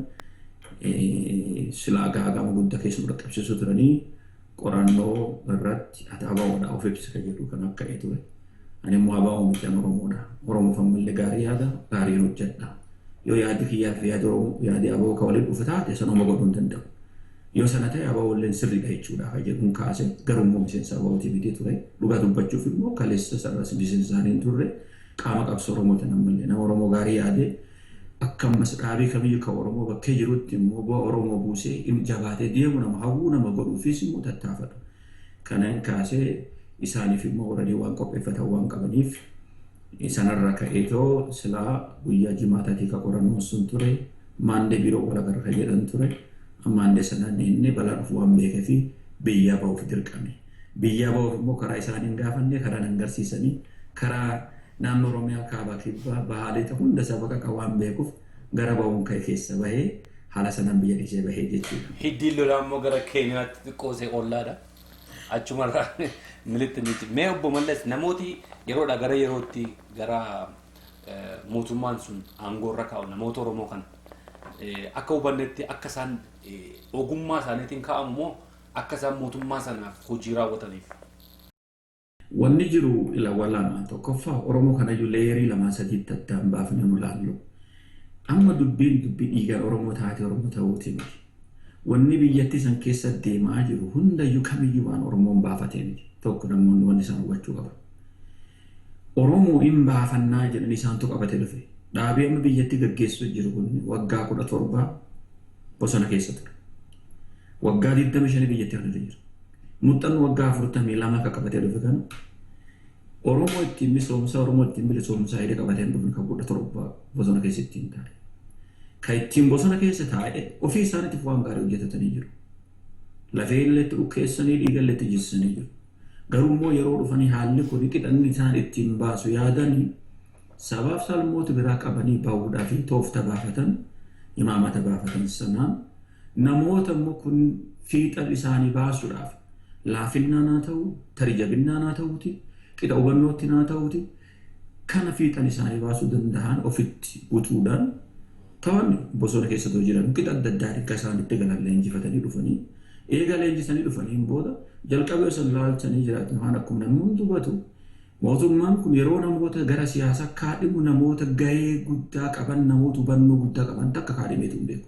Speaker 4: silaa gaagama guddaa keessa nu dhaqqabsiisuu turanii, qorannoo irratti ati ABOdha of ibsi kan jedhu kan akka ture. Ani immoo ABO miti, ani Oromoodha. Oromoof ammallee gaarii yaada, gaariin hojjedha. Yoo yaadi kiyyaa fi yaadi Oromoo, yaadi ABO kan waliin dhufu taate, sanuma godhuu hin danda'u. Yoo sana ta'e ABO illee sirriidha jechuudha kan jedhuun kaase. Garuu immoo miseensa ABOtii miti ture. Dhugaa dubbachuuf immoo kaleessa sarara miseensa isaanii hin turre, qaama qabsoo Oromootiin ammallee nama Oromoo gaarii yaadee, akka ammas dhaabii kamiyyuu kan Oromoo bakkee jirutti immoo bu'aa Oromoo buusee jabaatee deemu nama hawwuu nama godhuufis immoo tattaafatu. Kanaan kaasee isaaniif immoo warra waan qopheeffatan waan qabaniif, sanarra ka'eetoo silaa guyyaa jimaataatii ka qorannoon sun ture, Monday biiroo wal agarra kan jedhan ture. Monday sanaan inni balaa dhufu waan beekee fi biyyaa ba'uuf dirqame. Biyyaa ba'uuf immoo karaa isaan hin gaafanne, karaa hin agarsiisanii, karaa Naannoo Oromiyaa kaabaa kibbaa bahaalee ta'u hunda isaa bakka waan beekuuf gara ba'uun ka'e keessa bahee haala sanaan biyya dhiisee bahee jechuudha.
Speaker 1: Hiddiin lolaa immoo gara Keeniyaatti xiqqoo see ollaadha. Achumarraa militti miti. Mee obbo Mallas, namooti yeroodhaa gara yerootti gara mootummaan sun aangoorra kaa'u namoota Oromoo kana akka hubannetti akka isaan ogummaa isaaniitiin kaa'amu moo akka isaan mootummaa sanaaf hojii raawwataniif?
Speaker 4: Wanni jiru ila lama. Tokkoffaa, Oromoo kanayyuu layerii lamaa sadiitti addaan baafnee nu laallu. Amma dubbiin dubbii dhiigaan Oromoo taate Oromoo ta'uuti miti. Wanni biyyattii san keessa deemaa jiru hundayyuu kamiyyuu waan Oromoon baafatee miti. Tokko namoonni wanni isaan hubachuu qaban. Oromoo hin baafannaa jedhanii isaantu qabate dhufe. Dhaabii amma biyyatti gaggeessuu jiru kun waggaa 17 bosona keessa ture. Waggaa 25 biyyatti kana jira. Muuxannoo waggaa 42 akka qabatee dhufe kana Oromoo ittiin misoomsaa, Oromoo ittiin bilisoomsaa hidha qabatee hin dhufne kan 17 bosona keessa ittiin taa'e. Kan ittiin bosona keessa taa'e ofii isaaniitiif waan gaarii hojjetatanii jiru. Lafee illee itti dhukkeessanii, dhiiga illee itti jissanii jiru. Garuu immoo yeroo dhufanii haalli kun qixanni isaan ittiin baasu yaadanii sabaaf salmoota biraa qabanii bahuudhaa fi toofta baafatan, imaamata baafatan sanaan namoota immoo kun fiixan isaanii baasuudhaaf laafinnaan haa ta'u, tarii jabinnaan haa ta'uuti, qixa hubannootti haa ta'uuti, kana fiixan isaanii baasuu danda'an ofitti butuudhaan ta'an bosona keessatoo jiran qixa adda addaa akka isaan itti galan leenjifatanii dhufanii, eega leenjisanii dhufaniin booda jalqabee osoo laalchanii jiraatan waan akkuma namni hundi hubatu, mootummaan kun yeroo namoota gara siyaasaa kaadhimu namoota gahee guddaa qaban, namoota hubannoo guddaa qaban takka kaadhimeetu hin beeku.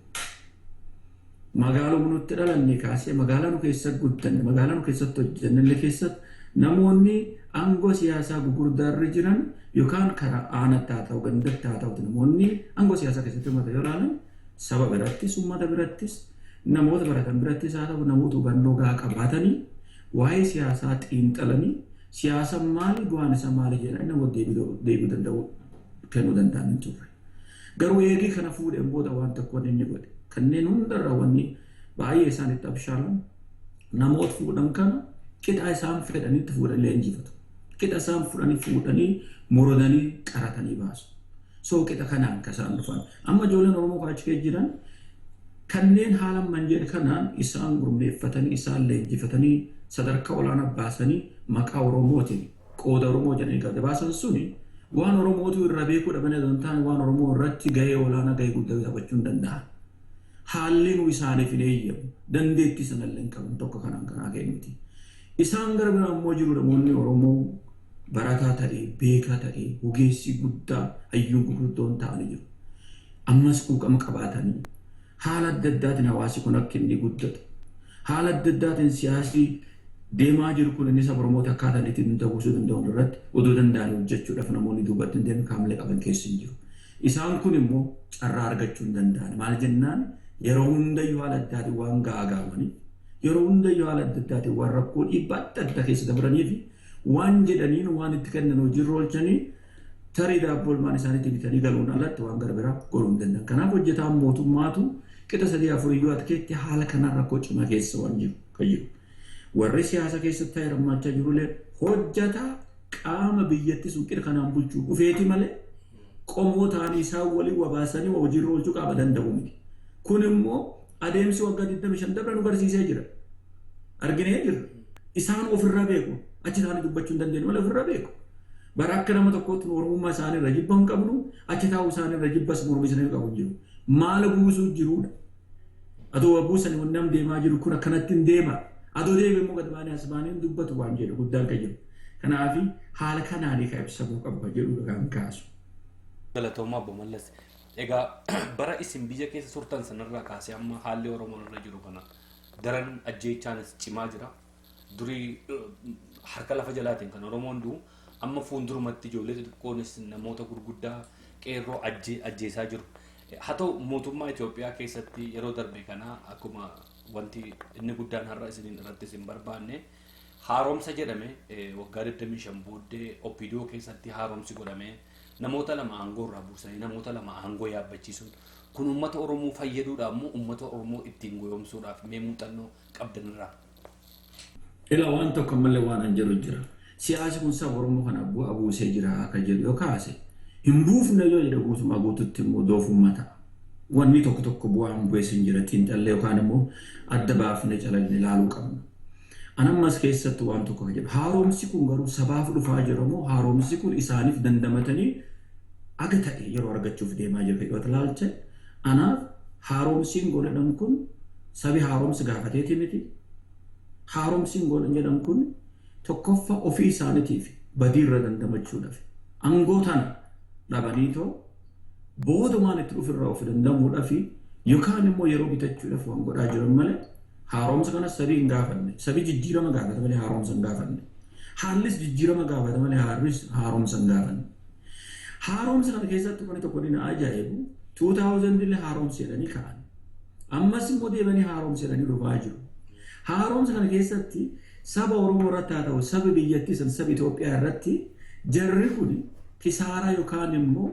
Speaker 4: Magaaluma nutti dhalanne kaasee, magaalaa nu keessatti guddanne, magaalaa nu keessatti hojjenne illee keessatti namoonni aangoo siyaasaa gugurdaarra jiran yookaan karaa aanatti haa ta'u, gandatti haa ta'u, namoonni aangoo siyaasaa keessatti hirmaatan yoo ilaalan saba birattis, uummata birattis, namoota baratan birattis haa ta'u, namoota hubannoo gahaa qabaatanii waa'ee siyaasaa xiinxalanii siyaasa maali, bu'aan isaa maali jedhanii namoota deebi'uu danda'u kennuu danda'an hin turre. Garuu eegii kana fuudheen booda waan tokko wanni inni godhe kanneen hundarra wanni baay'ee isaanitti abshaalan namoota fuudhan kana qixa isaan fedhanitti fuudhanii leenjifatu. Qixa isaan fudhanii fuudhanii morodanii qaratanii baasu. So qixa kanaan kan isaan dhufan. Amma ijoolleen Oromoo kan achi keessa jiran kanneen haala amman jedhe kanaan isaan gurmeeffatanii, isaan leenjifatanii, sadarkaa olaanaa baasanii maqaa Oromootiin qooda Oromoo jedhanii gadi baasan suni waan Oromootu irra beekuu dhabanii osoo hin taane waan Oromoo irratti gahee olaanaa, gahee guddaa taphachuu hin danda'an. Haalli nu isaaniif hin eeyyamu. Dandeettii sanallee hin qaban tokko kanaan kanaa kennuti. Isaan gara biraa immoo jiru namoonni Oromoo barataa ta'e, beekaa ta'e, ogeessi guddaa, hayyuun gurguddoon ta'anii jiru. Ammas quuqama qabaatanii haala adda addaatiin hawaasi kun akka inni guddatu, haala adda addaatiin siyaasni deemaa jiru kun inni saba Oromooti akkaataa ittiin buusuu danda'u irratti odoo danda'anii hojjechuudhaaf namoonni duubatti hin deemne kaamlee qaban keessa hin jiru. Isaan kun immoo carraa argachuu hin danda'an. Maal jennaan, yeroo hundayyuu haala addaatiin waan gaagaamanii, yeroo hundayyuu haala adda addaatiin waan rakkoo dhiibbaa adda addaa keessa dabranii fi waan jedhaniin waan itti kennan hojiirra oolchanii tarii daabboo ilmaan isaaniitti bitanii galuun alatti waan gara biraa godhuu hin danda'an. Kanaaf hojjetaan mootummaatu qixa sadii afur iyyuu ati haala kanaan rakkoo cimaa keessa waan jiru kan jiru. Warri siyaasa keessatti hirmaachaa jirullee hojjetaa qaama biyyatti sun qixa kanaan bulchuu dhufeeti malee qomoo ta'anii isaan waliin wabaasanii hojiirra oolchuu qaama danda'u miti. Kun immoo adeemsi waggaa 25 dabra nu barsiisee jira. Arginee jirra. Isaan ofirraa beeku. Achi ta'anii dubbachuu hin dandeenye malee ofirraa beeku. Bara akka nama tokkootti oromummaa isaanii irra jibba hin qabnu, achi taa'uu isaanii irra jibbas mormii isaanii qabu hin jiru. Maal buusuu jiruudha. Atoo buusanii wanni nam deemaa jiru kun akkanatti hin deema. Atoo deeme immoo gad baanee as baanee hin dubbatu waan jedhu guddaan kan jiru. Kanaaf haala kanaan kan ibsamuu qabu kan jedhudha kan kaasu.
Speaker 1: Galatoomaa obbo Mallas. Egaa bara isin biyya keessa turtan sanarraa kaasee amma haalli Oromoon irra jiru kana daran ajjeechaanis cimaa jira. Durii harka lafa jalaatiin kan Oromoon du'u amma fuuldurumatti ijoollee xixiqqoonis namoota gurguddaa qeerroo ajjeesaa jiru. Haa ta'u, mootummaa Itoophiyaa keessatti yeroo darbe kana akkuma wanti inni guddaan har'a isiniin irratti isin barbaanne haaromsa jedhame, waggaa 25 booddee OPDO keessatti haaromsi godhame, namoota lama aangoo irraa buusanii namoota lama aangoo yaabbachiisuun kun uummata Oromoo fayyaduudhaaf immoo uummata Oromoo ittiin goyoomsuudhaaf mee muuxannoo qabdanirraa?
Speaker 4: Ila waan tokko malee waan an jedhu jira. Siyaasi kun saba Oromoo kana bu'aa buusee jira akka jedhu yoo kaase hin buufne yoo jedhe guutumaa guututti immoo doofummaa ta'a. Wanni tokko tokko bu'aan bu'ees hin jira xiinxallee yookaan immoo adda baafnee calallee ilaaluu qabna. Anammas keessatti waan tokko jedhu haaromsi kun garuu sabaaf dhufaa jira moo haaromsi kun isaaniif dandamatanii aga ta'e yeroo argachuuf deemaa jira yoo ilaalche anaaf haaromsiin godhan kun sabi haaromsi gaafateeti miti. Haaromsiin godhan jedhan kun tokkoffaa ofii isaaniitiif badiirra dandamachuudhaaf aangoo tana dhabanii too boodumaan itti dhufirraa of dandamuudhaaf yookaan immoo yeroo bitachuudhaaf waan godhaa jiran malee haaromsa kana sabii hin gaafanne. Sabii jijjiirama gaafata malee haaromsa hin gaafanne. Haallis jijjiirama gaafata malee haallis haaromsa hin gaafanne. Haaromsa kana keessatti wanti tokko ni ajaa'ibu 2000 illee haaromsa jedhanii ka'an. Ammas immoo deebanii haaromsa jedhanii dhufaa jiru. Haaromsa kana keessatti saba Oromoo irratti haa ta'u saba biyyattii san saba Itoophiyaa irratti jarri kun kisaaraa yookaan immoo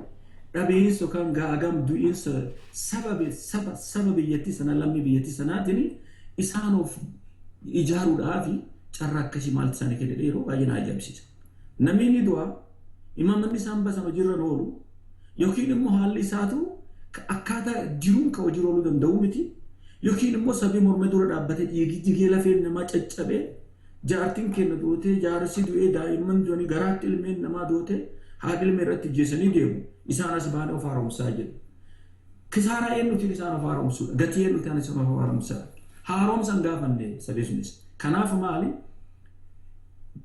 Speaker 4: dhabiinsa yookaan gaagam du'iinsa saba saba saba biyyattii sana lammii biyyattii sanaatiin isaan of ijaaruudhaaf carraa akkasii maaltu isaanii kenne yeroo baay'ee na ajaa'ibsiisa. Namni ni du'a imaammanni isaan basan hojiirra oolu yookiin immoo haalli isaatu akkaataa jiruun ka hojiirra ooluu danda'u miti yookiin immoo sabii morma dura dhaabbatee dhiigi jigee lafeen namaa caccabee jaartiin keenya duutee jaarsi du'ee daa'imman du'anii garaatti ilmeen namaa duutee haadha ilmee irratti ijjeessanii deemu isaan as baanee of haaromsaa jedhu. Kisaaraa eenyutiin isaan of haaromsuudha? Gatii eenyutiin isaan of haaromsaadha? Haaromsa hin gaafanne sabii sunis. Kanaaf maali?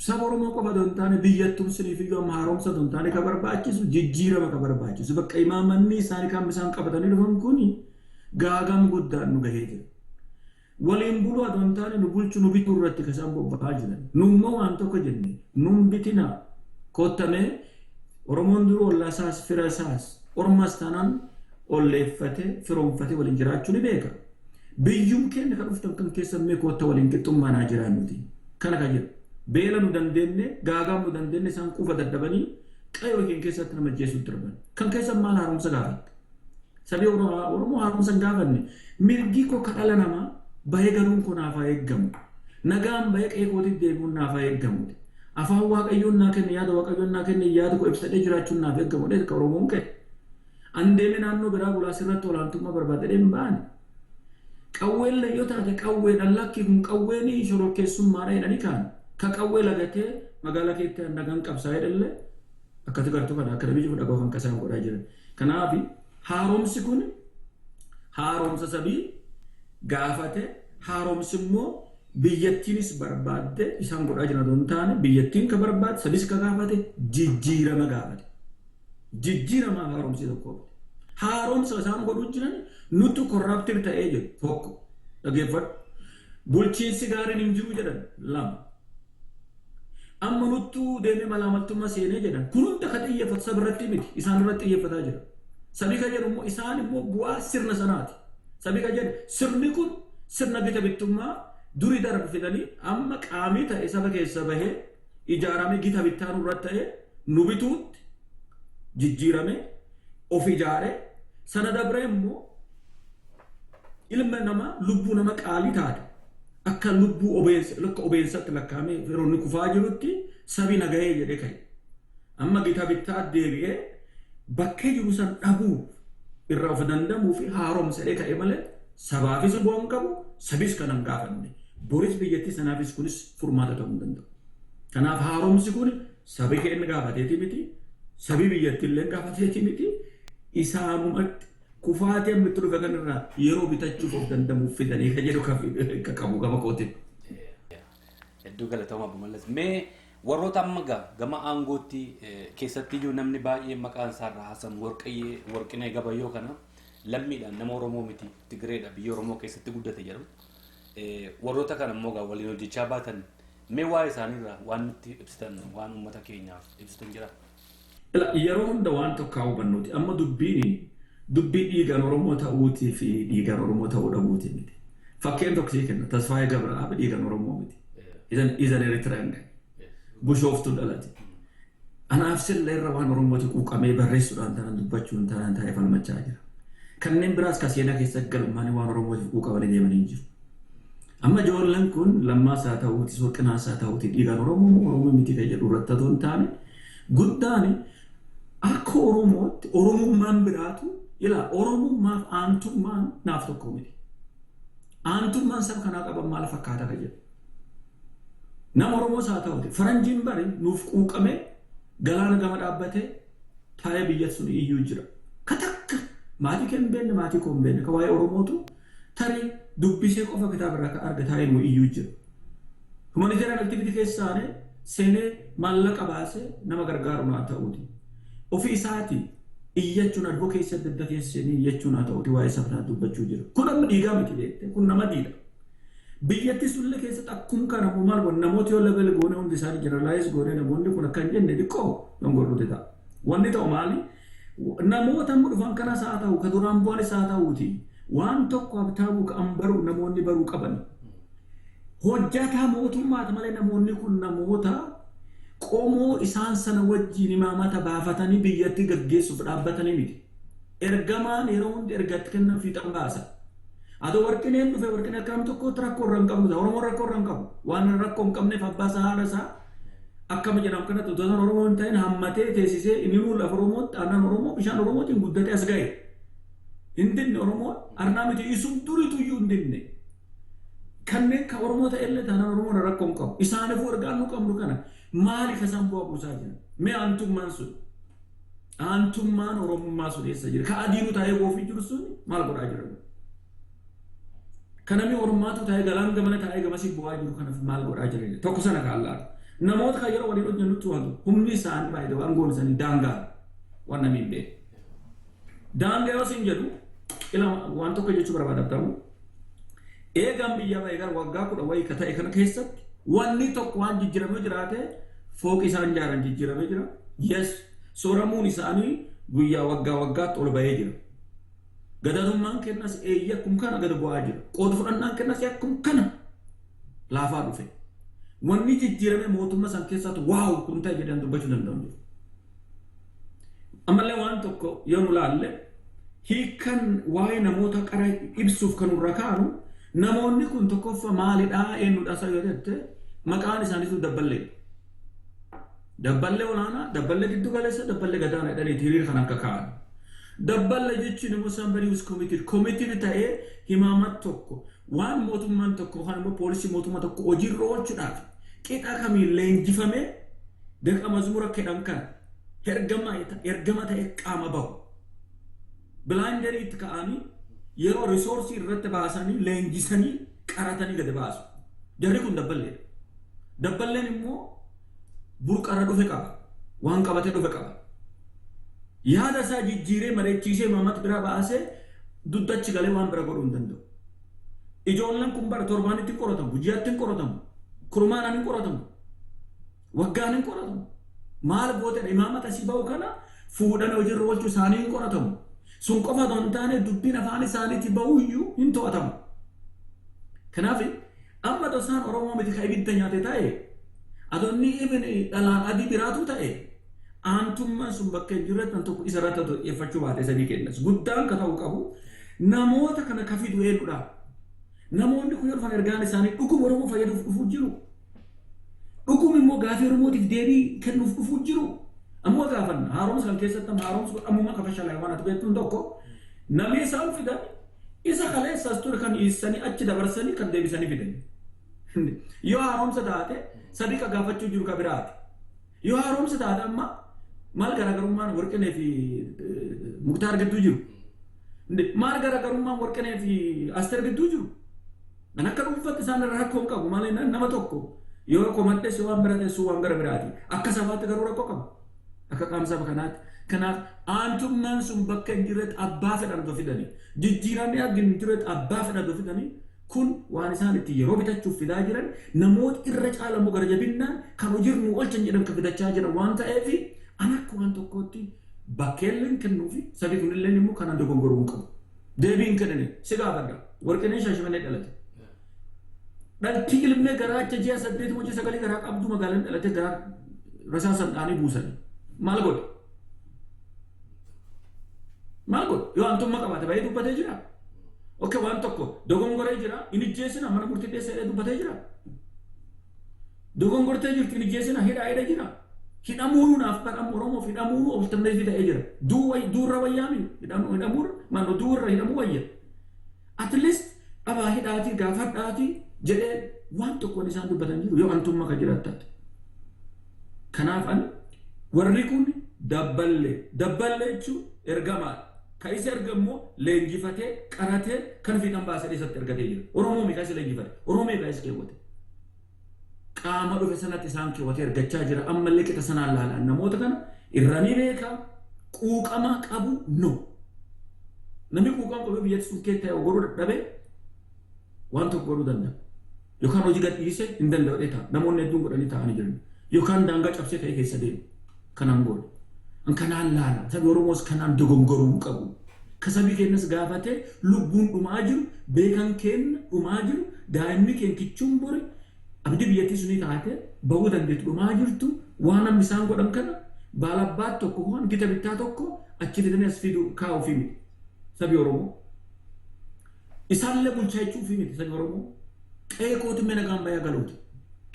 Speaker 4: Saba Oromoo qofa otoo hin taane biyyattuun siniif iyyuu amma haaromsa otoo hin taane ka barbaachisu jijjiirama ka barbaachisu bakka imaammanni isaanii kan isaan qabatanii dhufan kuni gaagam guddaan nu gahee jira. Waliin buluu otoo hin taane nu bulchu nu bituu irratti kan isaan bobba'aa jiran. Nu immoo waan tokko jenne nun bitinaa kottamee Oromoon duruu ollaa isaas fira isaas ormas taanaan olleeffatee firoomfatee waliin jiraachuu ni beeka. Biyyuun keenya kan dhuftan kan keessa mee kootta waliin qixxummaa naa jiraannuti. Kana kan jedhu. Beela nu dandeenye, gaagaa nu dandeenye isaan quufa dadhabanii qayoo keenya keessatti nama ajjeesuutti darban. Kan keessa maal haaromsa gaafatte? Sabii Oromoo haaromsa hin gaafanne. Mirgi koo ka dhala namaa bahee galuun koo naaf haa eeggamu. Nagaan bahee qe'ee kootiif deebi'uun naaf haa eeggamu. Afaan Waaqayyoon naa kenne yaada Waaqayyoon naa kenne yaada koo ibsadhee jiraachuun naaf eeggamu. Ka Oromoon ka'e. An deemee naannoo biraa bulaa sirratti olaantummaa barbaadadhee hin baane. Qawween yoo taate qawweedhaan lakki kun qawween shororkeessummaadha jedhanii kaan. Ka qawwee lagatee magaalaa keetti nagaan qabsaa jedhallee akkati gartuu kana akka namichi fudhagoo kan kasaan godhaa jiran. Kanaaf haaromsi kun haaromsa sabii gaafate haaromsi immoo biyyattiinis barbaadde isaan godhaa jiran otoo hin taane biyyattiin ka barbaadde sabis ka gaafate jijjiirama gaafate. Jijjiirama haaromsi tokko. Haaromsa isaan godhuu jiran nutu corrupted ta'ee jiru tokko dhageeffadhu. Bulchiinsi gaariin hin jiru jedhan lama. Amma nuttuu deemee malaamaltummaa seenee jedhan kun hunda ka xiyyeeffatu saba irratti miti isaan irratti xiyyeeffataa jira. Sabii ka jedhu immoo isaan immoo bu'aa sirna sanaati. Sabii ka jedhu sirni kun sirna gita bittummaa durii darbe fidanii amma qaamii ta'e saba keessa bahee ijaaramee gita bittaa nurratti ta'e nu bituutti jijjiirame of ijaare sana dabree immoo ilma namaa lubbuu nama qaalii taate akka lubbuu obeessa akka obeessatti lakkaa'amee yeroo inni kufaa jirutti sabi nagahee jedhee ka'e. Amma gita bittaa deebi'ee bakkee jiru san dhabuu irraa of dandamuu fi haaromsa jedhee ka'e malee sabaafis bu'aa hin qabu sabis kan hin gaafanne. Boris biyyattii sanaafis kunis furmaata ta'uu hin danda'u. Kanaaf haaromsi kun sabi keenya gaafateeti miti sabi biyyattii illee gaafateeti miti isaanumatti kufaatii amma itti dhufe kanarraa yeroo bitachuuf of dandamuuf fidanii kan jedhu ka qabu gama kootiin.
Speaker 1: Hedduu galatooma Obbo Mallas. Mee warroota amma gama aangootti keessatti iyyuu namni baay'een maqaan isaa irraa haasamu Warqayyee Warqinee Gabayyoo kana lammiidhaan nama Oromoo miti Tigireedha biyya Oromoo keessatti guddate jedhu. Warroota kana immoo gaa waliin hojjechaa baatan mee waa'ee isaaniirraa waan nutti ibsitan waan uummata keenyaaf ibsitan jira.
Speaker 4: Yeroo hunda waan tokko haa hubannuuti. Amma dubbiin dubbii dhiigaan Oromoo ta'uutii fi dhiigaan Oromoo ta'uu dhabuutii miti. Fakkeen tokko sii kenna. Tasfaayee Gabra'aab dhiigaan Oromoo miti. Izan Eritiraan gahe. Bushooftuu dhalate. Anaaf silla irra waan Oromooti quuqamee barreessuudhaan taanaan dubbachuun taanaan taa'ee falmachaa jira. Kanneen biraas ka seenaa keessa galmaanii waan Oromootiif quuqamanii deemanii hin jiru. Amma ijoolleen kun Lammaas haa ta'uuti, Warqinaas haa ta'uuti, dhiigaan Oromoo moo Oromoo miti kan jedhu irratti otoo hin taane, guddaan akka Oromootti Oromummaan biraatu ilaa Oromummaaf aantummaan naaf tokko miti. Aantummaan saba kanaa qaban maal fakkaata kan jedhu. Nama Oromoos haa ta'uti, faranjiin bari nuuf quuqamee galaana gama dhaabbatee taa'ee biyya sun iyyuu jira. Ka takka maatii kee hin beekne, maatii koo hin beekne, ka waa'ee Oromootu tarii dubbisee qofa kitaaba irraa kan arga taa'ee nu iyyuu jira. Humanitarian activity keessaane seenee maallaqa baasee nama gargaaru naa ta'uuti. Ofii isaatii iyyachuun, advocacy adda addaa keessa seenee iyyachuun haa ta'uuti, waa'ee saba kanaa dubbachuu jira. Kun amma dhiigaa miti beekte, kun nama diidha. Biyyatti sullee keessatti akkum kana immoo maal godhan, namoota yoo level goone, hundi isaanii generalize goone, namoonni kun akka hin jenne xiqqoo dongorruuti ta'a. Wanni ta'u maali? Namoota amma dhufan kanas haa ta'u, ka duraan bu'anis haa ta'uuti. Waan tokko Habtaamuu ka'an baruu namoonni baruu qaban. Hojjataa mootummaati malee namoonni kun namoota qomoo isaan sana wajjin imaamata baafatanii biyyattii gaggeessuuf dhaabbatanii miti. Ergamaan yeroo hundi ergatti kennan fiixan baasa. Atoo Warqineen dhufe, Warqinee akka nam tokkootti rakkoo irra hin qabnu ta'a. Oromoon rakkoo irra hin qabu. Waan rakkoo hin qabneef abbaa isaa, haadha isaa akkama jedhamu kanatti otoo isaan Oromoo hin ta'in hammatee teessisee, inni nuu lafa Oromootti aannan Oromoo, bishaan Oromootiin guddatee as ga'e. Hin dinne Oromoon arnaa miti, isum duritu iyyuu hin dinne. Kanneen kan Oromoo ta'e illee taanaan Oromoon rakkoo hin qabu. Isaaniifuu ergaan nu qabnu kana maali ka isaan bu'aa buusaa jiran? Mee aantummaan sun? Aantummaan Oromummaa sun eessa jira? Ka adiinu taa'ee goofii jiru sun maal godhaa jira? Ka namni Ormaatu taa'ee galaan gamana taa'ee gamasii bu'aa jiru kanaaf maal godhaa jira? Tokko sana kan laalu. Namoota kan yeroo waliin hojjennutti waan humni isaanii baay'ee, aangoon isaanii daangaa waan namni hin beekne. Daangaa yoo isin jedhu, ila waan tokko jechuu barbaada ta'u. Eegaan biyya ba'e gara waggaa 10 wayii ka ta'e kana keessatti wanni tokko waan jijjiiramee jiraate, fooqi isaan ijaaran jijjiiramee jira. Yes, sooramuun isaanii guyyaa waggaa waggaatti ol ba'ee jira. Gadadummaan kennas eeyyee akkum kana gad bu'aa jira. Qooda fudhannaan kennas akkum kana laafaa dhufe. Wanni jijjiirame mootummaa san keessaatti wow kun ta'e jedhan dubbachuu danda'u jiru. Ammallee waan tokko yoo nu laalle, hiikkan waa'ee namoota qara ibsuuf kan nurra kaanu, namoonni kun tokkoffaa maalidhaa, eenyudha isa yoo jette, maqaan isaaniitu dabballee. Dabballee olaanaa, dabballee giddu galeessa, dabballee gadaanaa jedhanii hiriira kan akka kaa'an. Dabballee jechuun immoo somebody who's committed. Committed ta'ee himaamat tokko, waan mootummaan tokko yookaan immoo poolisii mootummaa tokko hojiirra oolchuudhaaf qixa kamiin leenjifamee dirqama mazmura kedhan kana ergama ta'e qaama bahu. Blinderii itti ka'anii yeroo resourceii irratti baasanii leenjisanii qaratanii gadi baasu. Jarri kun dabballeedha. Dabballeen immoo burqarra dhufe qaba. Waan qabatee dhufe qaba. Yaada isaa jijjiiree mareechiisee mamata biraa baasee duddachi galee waan bira godhuu hin danda'u. Ijoolleen kun bara torbaanitti hin qoratamu, ji'atti hin qoratamu, kurmaanaan hin qoratamu, waggaan hin qoratamu. Maal gootedha, imaamata asii ba'u kana fuudhanii hojiirra oolchuu isaanii hin qoratamu. Sun qofa otoo hin taane, dubbiin afaan isaaniitti ba'uyyuu hin to'atamu. Kanaaf amma otoo isaan Oromoo miti ka ibidda nyaate ta'e, adoonni ibn dhalaan adii biraatu ta'e, aantummaan sun bakka hin jirretti kan tokko isa irratti otoo xiyyeeffachuu baate sadii kennas. Guddaan ka ta'uu qabu, namoota kana ka fidu eenyudha? Namoonni kun yoo dhufan ergaan isaanii dhuguma Oromoo fayyaduuf dhufuu jiru. Dhuguma immoo gaafii Oromootiif deebii kennuuf dhufuu jiru. Ammoo gaafanna haaromsa kan keessatti amma haaromsa godhamuma ka fashalaa'e waan ati beektuun tokko, namni isaan fidan isa kaleessas ture kan dhiissanii achi dabarsanii kan deebisanii fidan. Yoo haaromsa taate sadiqa gaafachuu jiru ka biraati. Yoo haaromsa taate amma maal garaagarummaan Warqinee fi Muktaar gidduu jiru? Maal garaagarummaan Warqinee fi Asteer gidduu jiru? Kan akka dhuunfaatti isaan irra rakkoo hin qabu. Maal nama tokko yoo komadhes waan bira teessu waan gara biraati. Akka sabaatti garuu rakkoo qabu. Akka qaama saba kanaatti. Kanaaf aantummaan sun bakka hin jirretti abbaa fedhan otoo fidanii, jijjiiramni arginu hin jirretti abbaa fedhan otoo fidanii, kun waan isaan itti yeroo bitachuuf fidaa jiran, namoota irra caalamoo gara jabinnaan kan hojiirra nu oolchan jedhan kan fidachaa jiran waan ta'eef, an akka waan tokkootti bakkeelleen kennuufi sabi kunillee immoo kanaan dogongoruu hin qabu. Deebiin kennine si gaafadha. Warqineen Shaashamannee dhalate. Dhaltii ilmee garaacha ji'a 8 moo ji'a 9 garaa qabdu magaalaan dhalate, garaa rasaasan dhaanii buusanii. Maal godhe? Maal godhe? Yoo aantummaa qabaate baay'ee dubbatee jira. Okay, waan tokko dogongoree jira, inni ijjeesina mana murtii dhiyeessee dubbatee jira. Dogongortee jirti, inni ijjeesina hidhaa hidha jira. Hidhamuun naaf badhamu Oromoof hidhamuun alternative ta'ee jira. Duurra wayyaami hidhamuun maannoo duurra hidhamuu wayya. At least dhabaa hidhaatii gaafadhaatii jedhee waan tokkoon isaan dubbatan jiru yoo antummaa kan jiraattate. Kanaaf an warri kun dabballee, dabballee jechuun ergamaadha. Ka isa ergammoo leenjifatee qaratee kan fiixan baasee isatti ergatee jira. Oromoo meeqa isa leenjifate? Oromoo meeqa isa keewwate? Qaama dhufe sanatti isaan keewwatee ergachaa jira. Ammallee qixa sanaan laalaan namoota kana irra ni beeka, quuqama qabu no. Namni quuqama qabu biyyatti sun keessa ta'e godhuu dadhabee waan tokko godhuu danda'a. Yookaan hojii gadhiisee hin danda'u ta'a. Namoonni hedduun godhanii taa'anii jiran. Yookaan daangaa cabsee ta'e keessa deemu. Kanaan godhe. Kanaan laala. Sabi Oromoos kanaan dogongoruu hin qabu. Ka sabi keenyas gaafatee lubbuun dhumaa jiru, beekan keenya dhumaa jiru, daa'imni keenya kichuun bore abdii biyyattii sunii taate bahuu dandeettu dhumaa jirtu. Waan namni isaan godhan kana baalabbaat tokko waan gita bittaa tokko achi fidanii as fidu kaa'uu fi miti. Sabi Oromoo. Isaallee bulchaa jechuu fi miti sabi Oromoo. Qe'ee kooti mana nagaan bayaa galuuti.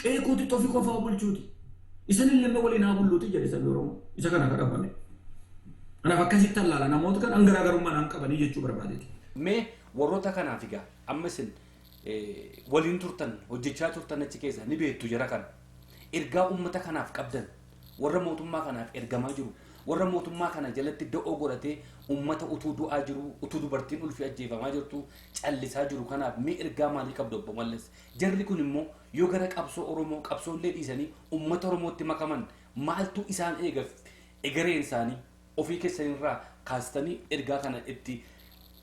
Speaker 4: Qe'ee kooti xofi qofaa bulchuuti. Isanillee waliin haa bulluuti jedhe sabi Oromoo. Isa kana kadhabame. Kanaaf akkasitti allaala namoota kan an garaagarummaa naan qabanii jechuu barbaadeeti.
Speaker 1: Mee warroota kanaaf egaa amma isin waliin turtan, hojjechaa turtan, achi keessa ni beektu jara kana. Ergaa uummata kanaaf qabdan, warra mootummaa kanaaf ergamaa jiru, warra mootummaa kana jalatti da'oo godhatee uummata utuu du'aa jiru, utuu dubartiin ulfi ajjeefamaa jirtu callisaa jiru kanaaf mee ergaa maalii qabdu, obbo Mallas? Jarri kun immoo yoo gara qabsoo Oromoo qabsoollee dhiisanii uummata Oromootti makaman maaltu isaan eega egereen isaanii? Ofii keessanirraa kaastanii ergaa kana itti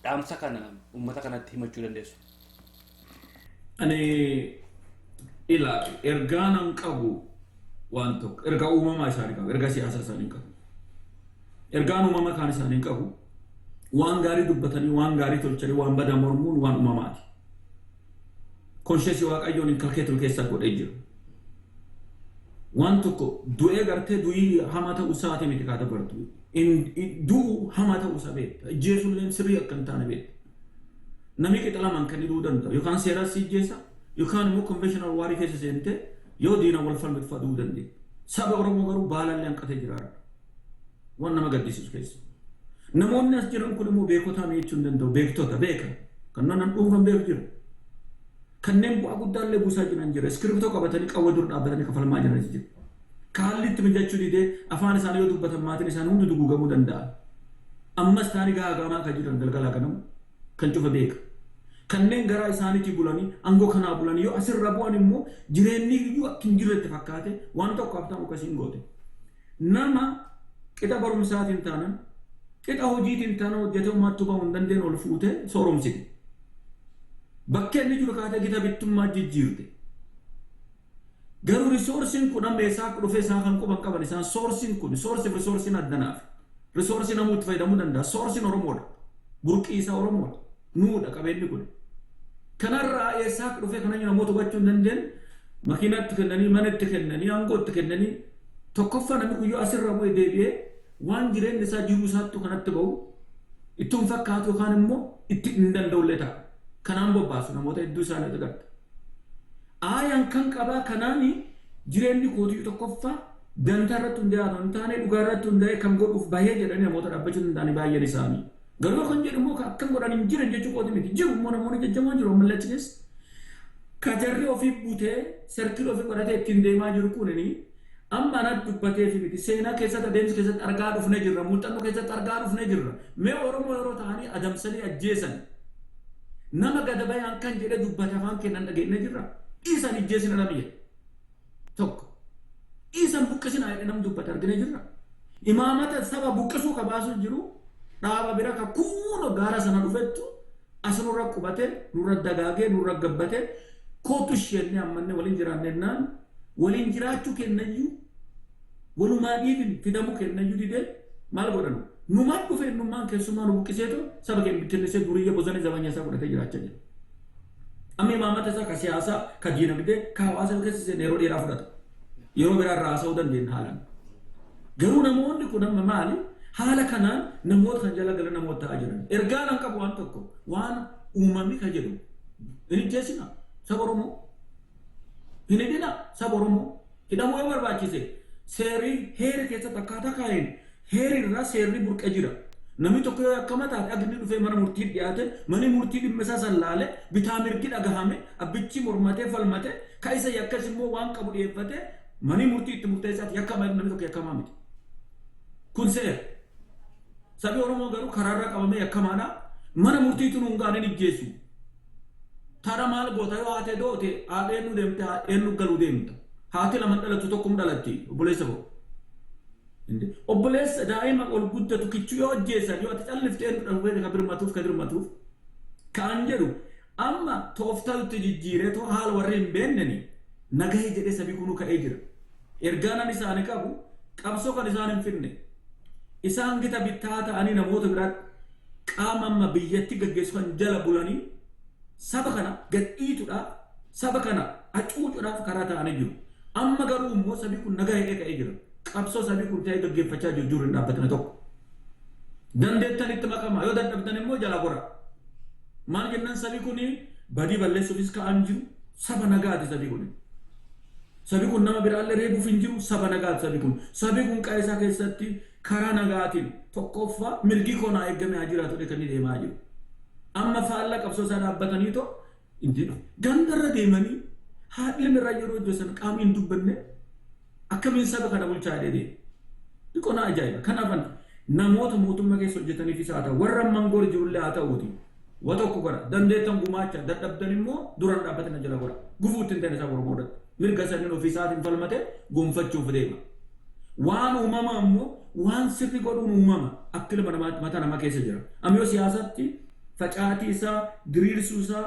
Speaker 1: dhaamsa kana uummata kanatti himachuu dandeessu.
Speaker 4: Ani ila ergaa nan qabu waan tokko, ergaa uumamaa isaanii qabu, ergaa siyaasaa isaanii qabu. Ergaan uumamaa kaan isaanii qabu, waan gaarii dubbatanii, waan gaarii tolchanii, waan badaa mormuun waan uumamaati. Conscience Waaqayyoon inculcate keessaa godhee jira. Waan tokko du'ee gartee du'ii hamaa ta'uu isaati miti kaata bartu. Du'u hamaa ta'uu isaa beekta. Ijjeesullee sirrii akka hin taane beekta. Namni qixa lamaan kan du'uu danda'u yookaan seeraan si ijjeessa yookaan immoo conventional war keessa seentee yoo diina wal falmitu fa'aa du'uu dandeenya. Saba Oromoo garuu baalallee hanqatee jira. Waan nama gaddisiisu keessa. Namoonni as jiran kun immoo beekotaa jechuu hin danda'u. Beektota beeka. Kan nan dhuunfan beeku jiru. Kanneen bu'aa guddaallee buusaa jiran jira. Iskiriptoo qabatanii qawwee dura dhaabbatanii kafalmaa jiranis jiru. Kaalli itti mijachuu didee afaan isaanii yoo dubbatan maatiin isaanii hundi duguugamuu danda'a. Ammas taanii gaagaamaa kan jiran galgalaa ganamu kan cufa beeka. Kanneen garaa isaaniitii bulanii aangoo kanaa bulanii yoo asirra bu'an immoo jireenyi iyyuu akka hin jirretti fakkaate waan tokko haftamu akkasiin goote. Nama qixa barumsaatiin taanan, qixa hojiitiin taanan, hojjetee uummattuu bahuu hin dandeenye ol fuutee sooromsite. Bakkee inni jiru kaatee gita bittummaa jijjiirte. Garuu resourceiin kun amma eessaa akka dhufe isaan kan quban qaban isaan. Sourceiin kun source fi resourceiin addanaaf. Resource namuu itti fayyadamuu danda'a. Sourceiin Oromoodha. Burqii isaa Oromoodha. Nuudha qabeenyi kun. Kanarraa eessaa akka dhufe kana namoota hubachuu hin dandeenye makiinatti kennanii, manatti kennanii, aangootti kennanii, tokkoffaa namni kun yoo asirra bu'e deebi'ee waan jireenya isaa jiruu isaattu kanatti bahu ittuun fakkaatu yookaan immoo itti hin danda'ullee ta'a. Kanaan bobbaasu namoota hedduu isaanii agarta. Aayaan kan qabaa kanaani jireenyi kootiyyuu tokkoffaa dantaa irratti hundaa'e hin taane dhugaa irratti hundaa'e kan godhuuf bahee jedhanii namoota dhaabbachuu danda'anii baay'een isaanii. Garuu kan jedhu immoo akkan godhan hin jiran jechuu kooti miti. Jiru immoo namoonni jajjaboon jiru ammallee achi keessa. Ka jarri ofii butee circle ofii godhatee ittiin deemaa jiru kunini amma anatti dubbatee fi miti, seenaa keessatti, adeemsa keessatti argaa dhufnee jirra, muuxannoo keessatti argaa dhufnee jirra. Mee Oromoo yeroo ta'anii adamsanii ajjeesan nama gada bayaan kan jedhee dubbate afaan kennan dhageenye jirra. Dhiisan ijjeesina nama jedhe tokko, dhiisan buqqisina jedhe nam dubbate argine jirra. Imaamata saba buqqisuu ka baasuu jiru dhaaba bira ka kuuno gaara sana dhufettu as nurra qubate, nurra dagaagee, nurra gabbate, kootu isheenne ammanne waliin jiraannennaan waliin jiraachuu kennayyuu walumaa dhiibin fidamuu kennayyuu didee maal godhan? Numaan dhufe innummaan keessummaa nu buqqiseetu saba keenya bittinnisee duriyya bosona zabanya isaa godhatee jiraachaa jira. Amma imaamata isaa ka siyaasaa, ka diinagdee, ka hawaasa keessa seenee yeroo dheeraa fudhata. Yeroo biraa irraa haasa'uu dandeenya haalaan. Garuu namoonni kun amma maali? Haala kanaan namoota kan jala galan namoota ta'aa jiran. Ergaan an qabu waan tokko waan uumamni ka jedhu hin ijjeessina saba Oromoo. Hin hidhina saba Oromoo. Hidhamuu yoo barbaachise seerri heera keessatti akkaataa kaa'een heerri irraa seerri burqee jira. Namni tokko yoo akkama taate agni dhufee mana murtii dhiyaate, manni murtii dhimma isaa sallaale, bitaa mirgi dhagahame, abbichi mormatee falmate, ka isa yakkas immoo waan qabu dhiyeeffate, manni murtii itti murteessaati yakkamaa, namni tokko yakkamaa miti. Kun seera. Sabi Oromoo garuu karaarra qabamee yakkamaadha. Mana murtiitu nuun gaaniin ijjeessu. Tara maal goota yoo haatee doote, haadha eenyu deemte, eenyu galuu deemta. Haati lama dhalattu, tokkum dhalatti, obboleessa koo. Obboleessa daa'ima ol guddatu kichuu yoo ajjeessan, yoo ati callifte, eenyu dhufee ka birmatuuf ka dirmatuuf? Kan jedhu amma tooftaatti jijjiiree too haala warri hin beenneni nagahee jedhee sabii kunuu ka'ee jira. Ergaa nan isaanii qabu, qabsoo kan isaan hin finne. Isaan gita bittaa ta'anii namoota biraatti qaama amma biyyatti gaggeessu kan jala bulanii saba kana gadhiituudhaaf, saba kana hacuucuudhaaf karaa ta'anii jiru. Amma garuu immoo sabi kun nagaa hidhee ka'ee jira. Qabsoo sabi kun ta'ee gaggeeffachaa jiru jiru hin dhaabbatne tokko. Dandeettan itti makama, yoo dadhabdan immoo jala gora. Maal jennaan, sabi kun badii balleessuufis ka'an jiru, saba nagaati sabi kun. Sabi kun nama biraallee reebuuf hin jiru, saba nagaati sabi kun. Sabi kun qa'ee isaa keessatti karaa nagaatiin tokkoffaa mirgi koo naa eeggame haa jiraatu kan inni deemaa jiru. Amma faalla qabsoo isaa dhaabbatanii too gandarra deemanii haadhi irraa yeroo hojjetan qaamni hin dubbanne akkamiin saba kana bulchaa jedhee xiqqoo na ajaa'iba. Kanaaf namoota mootummaa keessa hojjetaniifis haa ta'u, warra mangoor jirullee haa ta'uuti. Wa tokko godha, dandeettan gumaacha, dadhabdan immoo duraan dhaabbatina, jala godha. Gufuu ittiin ta'in isaa Oromoo irratti. Mirga saniin ofiisaatiin falmate gonfachuuf deema. Waan uumama ammoo waan sirri godhuun uumama akka ilma namaatti mataa namaa keessa jira. Amma yoo siyaasatti facaatii isaa, diriirsuu isaa,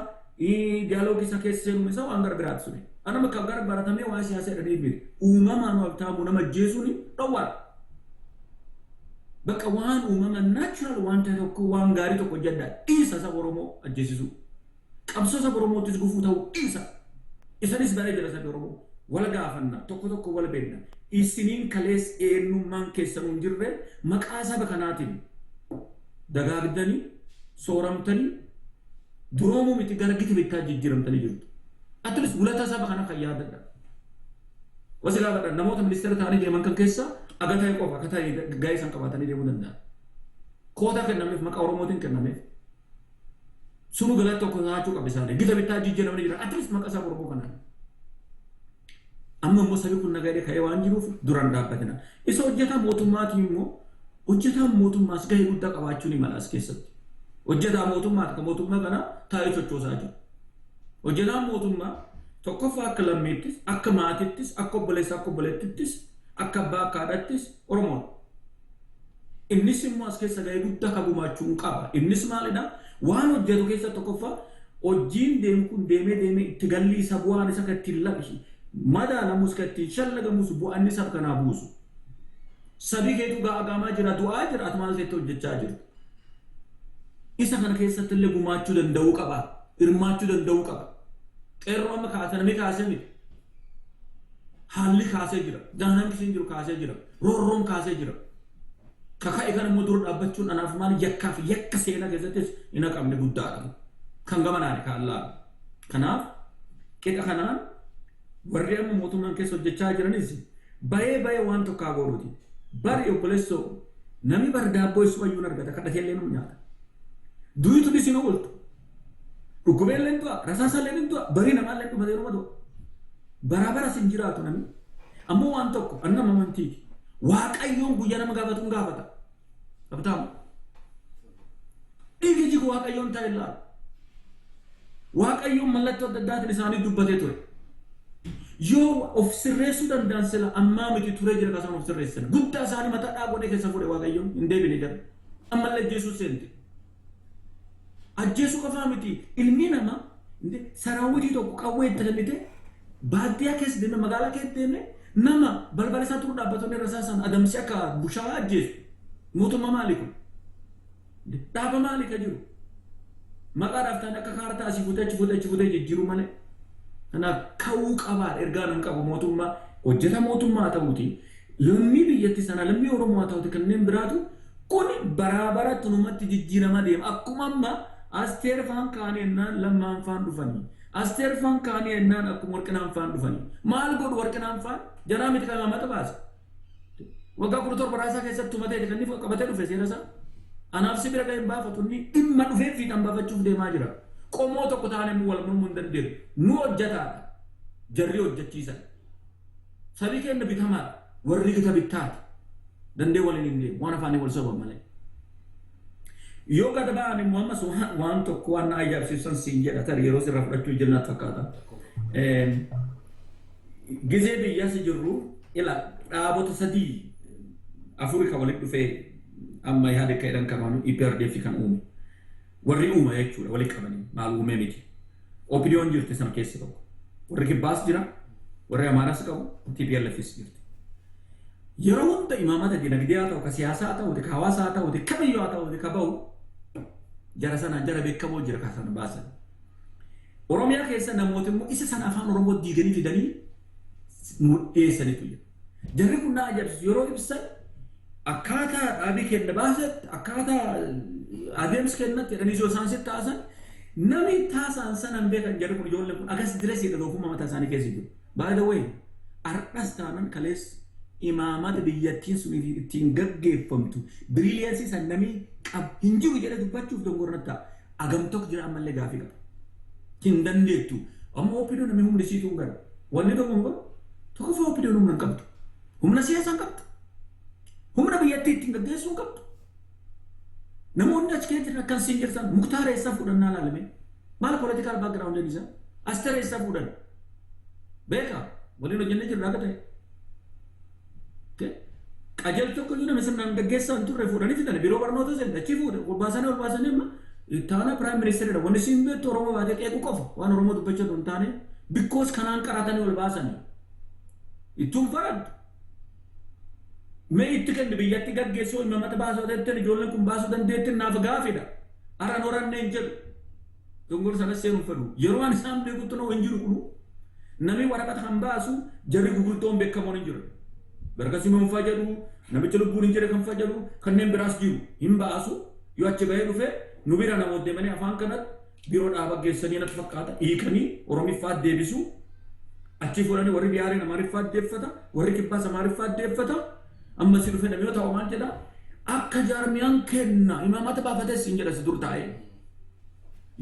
Speaker 4: dialogue isaa keessa seenuun isaa waan gara biraati suni. Anama kan gara baratamee waan siyaasaa jedhanii miti. Uumamaan waqtaamuu nama ajjeesuun dhowwaadha. Bakka waan uumama natural waan ta'e tokko, waan gaarii tokko hojjedha, dhiisa saba Oromoo ajjeesisuu. Qabsoo saba Oromoottis gufuu ta'uu dhiisa. Isanis baree jira sabi Oromoo. Wal gaafanna, tokko tokko wal beekna. Isiniin kalees eenyummaan keessan hin jirre maqaa saba kanaatiin dagaagdanii sooramtanii duroomuu miti, gara gita bittaa jijjiiramtanii jirtu. At least wulataa saba kanaa kan yaadadha. Wasi gaafadha, namoota ministeera ta'anii deeman kan keessa aga ta'e qofa akka ta'e gahee isaan qabaatanii deemuu danda'an. Kootaa kennameef, maqaa Oromootiin kennameef. Sunu galata tokko nyaachuu qaba isaanii. Gita bittaa jijjiiramanii jiran at least maqaa saba Oromoo kanaan. Amma immoo sabi kun nagaa ka'ee waan jiruuf duraan dhaabbatina. Isa hojjetaa mootummaatiin immoo, hojjetaan mootummaas gahee guddaa qabaachuu ni mala as keessatti. Hojjetaa mootummaa akka mootummaa kana taa'ee sochoosaa jiru. Hojjetaan mootummaa tokkoffaa akka lammiittis, akka maatittis, akka obboleessa, akka obboleettittis, akka abbaa, akka haadhattis Oromoodha. Innis immoo as keessa gahee guddaa kan gumaachuu qaba. Innis maalidha? Waan hojjetu keessa tokkoffaa hojiin deemu kun deemee deemee itti galli isa, bu'aan isa kan ittiin labsi madaalamus, kan ittiin shallagamus, bu'aan isa kanaa buusu. Sabi keetu gaagaamaa jira, du'aa jira, ati maal ta'etti hojjechaa jirtu? Isa kana keessatti illee gumaachuu danda'uu qaba. Hirmaachuu danda'uu qaba. Qeerroo amma kaase namni kaasee miti. Haalli kaasee jira. Daanaan jiru kaasee jira. Roorroon kaasee jira. Kaka'e kan immoo dura dhaabbachuun anaaf maal yakkaa fi yakka seenaa keessattis hin haqamne guddaadha. Kan gamanaani kan laalu. Kanaaf qixa kanaan warri amma mootummaan keessa hojjechaa jiranis bayee bayee waan tokko haa godhuuti. Bari obboleessoo, namni bar daabboo isumayyuu hin argata, kadhatee illee nu nyaata. Du'itu isin ooltu. Dhukkubee illee du'a, rasaasa illee du'a, barii namaa illee dhumatee numa du'a. Baraa bara sin jiraatu namni. Ammoo waan tokko annama amantiiti. Waaqayyoon guyyaa nama gaafatu hin gaafata. Qabtaamu. Dhiigi jigu Waaqayyoon ta'e ilaalu. Waaqayyoon mallattoo adda addaatiin isaanii dubbatee ture. Yoo of sirreessuu danda'an sila ammaa miti, turee jira kan of sirreessan. Guddaa isaanii mataa dhaa godhee keessa fuudhe Waaqayyoon, hin deebine jira. Ammallee ajjeesuu seente. Ajjeesuu qofaa miti, ilmi namaa saraawwitii tokko qawwee itti kennite, baadiyyaa keessa deeme, magaalaa keessa deeme, nama balbala isaa turu dhaabbatonni irra isaan adamsi akka bushaa ajjeesu. Mootummaa maali kun? Dhaaba maali ka jiru? Maqaadhaaf ta'an akka kaartaa asii fuutee achi fuutee achi fuutee jijjiiruu malee. Kanaaf ka'uu qabaa ergaa nan qabu, mootummaa hojjeta mootummaa haa ta'uuti, lammii biyyatti sana, lammii Oromoo haa ta'uuti, kanneen biraatu kun baraa baratti numatti jijjiirama deema. Akkuma amma Asteer faan kaanii ennaan Lammaan faan dhufanii. Asteer faan kaanii ennaan akkuma Warqinaan faan dhufanii. Maal godhu Warqinaan faan? Jaraa miti kan mata baase. Waggaa 17 raasaa keessatti tumatee kan inni qabatee dhufe seera isaa. Anaaf si bira kan hin baafatu, inni dhimma dhufee fiixan baafachuuf deemaa jira. Qomoo tokko taane immoo wal mormuu hin dandeenyu. Nu hojjetaadha. Jarri hojjechiisan. Sabii keenya bitamaadha. Warri gita bittaati. Dandee waliin hin deemu. Waan afaanii wal soban malee. Yoo gad ba'an immoo ammas waan tokko waan na ajaa'ibsiisan siin jedha, tarii yeroo sirraa fudhachuu jennaat fakkaata. Gizee biyyas jirru ila dhaabota sadii afuri kan walitti dhufee amma yaada akka jedhan kamaanu EPRDF kan uume. Warri uuma jechuudha, walitti qabanii maal uumee miti. OPDO'n jirti sana keessa tokko. Warri Kibbaas jira, warri Amaaraas qabu, TPLFs jirti. Yeroo hunda imaamata dinagdee haa ta'u, ka siyaasaa haa ta'u, ka hawaasaa haa ta'u, kamiyyuu haa ta'u, ka bahu jara sanaan jara beekamoo jira ka sana baasan. Oromiyaa keessa namoota immoo isa sana afaan Oromoo diiganii fidanii dhiyeessanitu jira. Jarri kun na ajaa'ibsiisu, yeroo ibsan akkaataa dhaabii kenna baasetti, akkaataa adeemsi kennatti jedhanii yoo isaan sitti taasan, namni taasaan sanan beekan, jarri kun, ijoolleen kun agas direesiidha, doofummaa mataa isaanii keessa jiru. By the way, ardhas taanan kalees imaamata biyyattiin sun ittiin gaggeeffamtu brilliance san namni qab hin jiru jedhee dubbachuuf dongorna ta'a. Agam tokko jira ammallee gaafii qaba. Hin dandeettu. Amma OPDO namni humni isiituu hin galu. Wanni tokko hin galu. Tokkoffaa, OPDO humna hin qabdu. Humna siyaasaa hin qabdu. Humna biyyattii ittiin gaggeessuu hin qabdu. Namoonni achi keessa jiran akkan siin jirtan Muktaar eessaa fuudhan naa laalame. Maal political background isaa? Asteer eessaa fuudhan? Beeka, waliin hojjennee jirra akka ta'e. Qajeelchi tokko iyyuu nama sirnaan gaggeessaa hin turre fuudhanii fidan, biiroo barnoota seen achii fuudhan, ol baasanii ol baasanii amma taana prime ministeridha. Wanni siin beektu Oromoo baatee qeequu qofa, waan Oromoo dubbachuu hin taane, because kanaan qaratanii ol baasanii. Ittuun faraddu. Mee itti kenni biyyatti gaggeessuu, imaammata baasuu dandeettiin, ijoolleen kun baasuu dandeettiin naaf gaafidha. Aran horannee hin jedhu. Dongor sanas seenuu fedhu. Yeroo ani isaan beekutti noo hin jiru kunu. Namni waraqata kan baasu jarri gurguddoon beekamoon hin jiru. Barkasii manfaa jedhu, namicha lubbuun hin jedhe kan faa jedhu, kanneen biraas jiru hin baasu. Yoo achi bahee dhufe nu bira namoota deemanii afaan kanatti biiroo dhaaba geessanii natti fakkaata hiikanii Oromiffaat deebisu. Achi fuudhanii warri biyaareen Amaariffaat deeffata, warri Kibbaas Amaariffaat deeffata. Amma si dhufe namni yoo ta'u maal jedha? Akka jaarmiyaan kenna imaamata baafates hin jedha si dur taa'ee.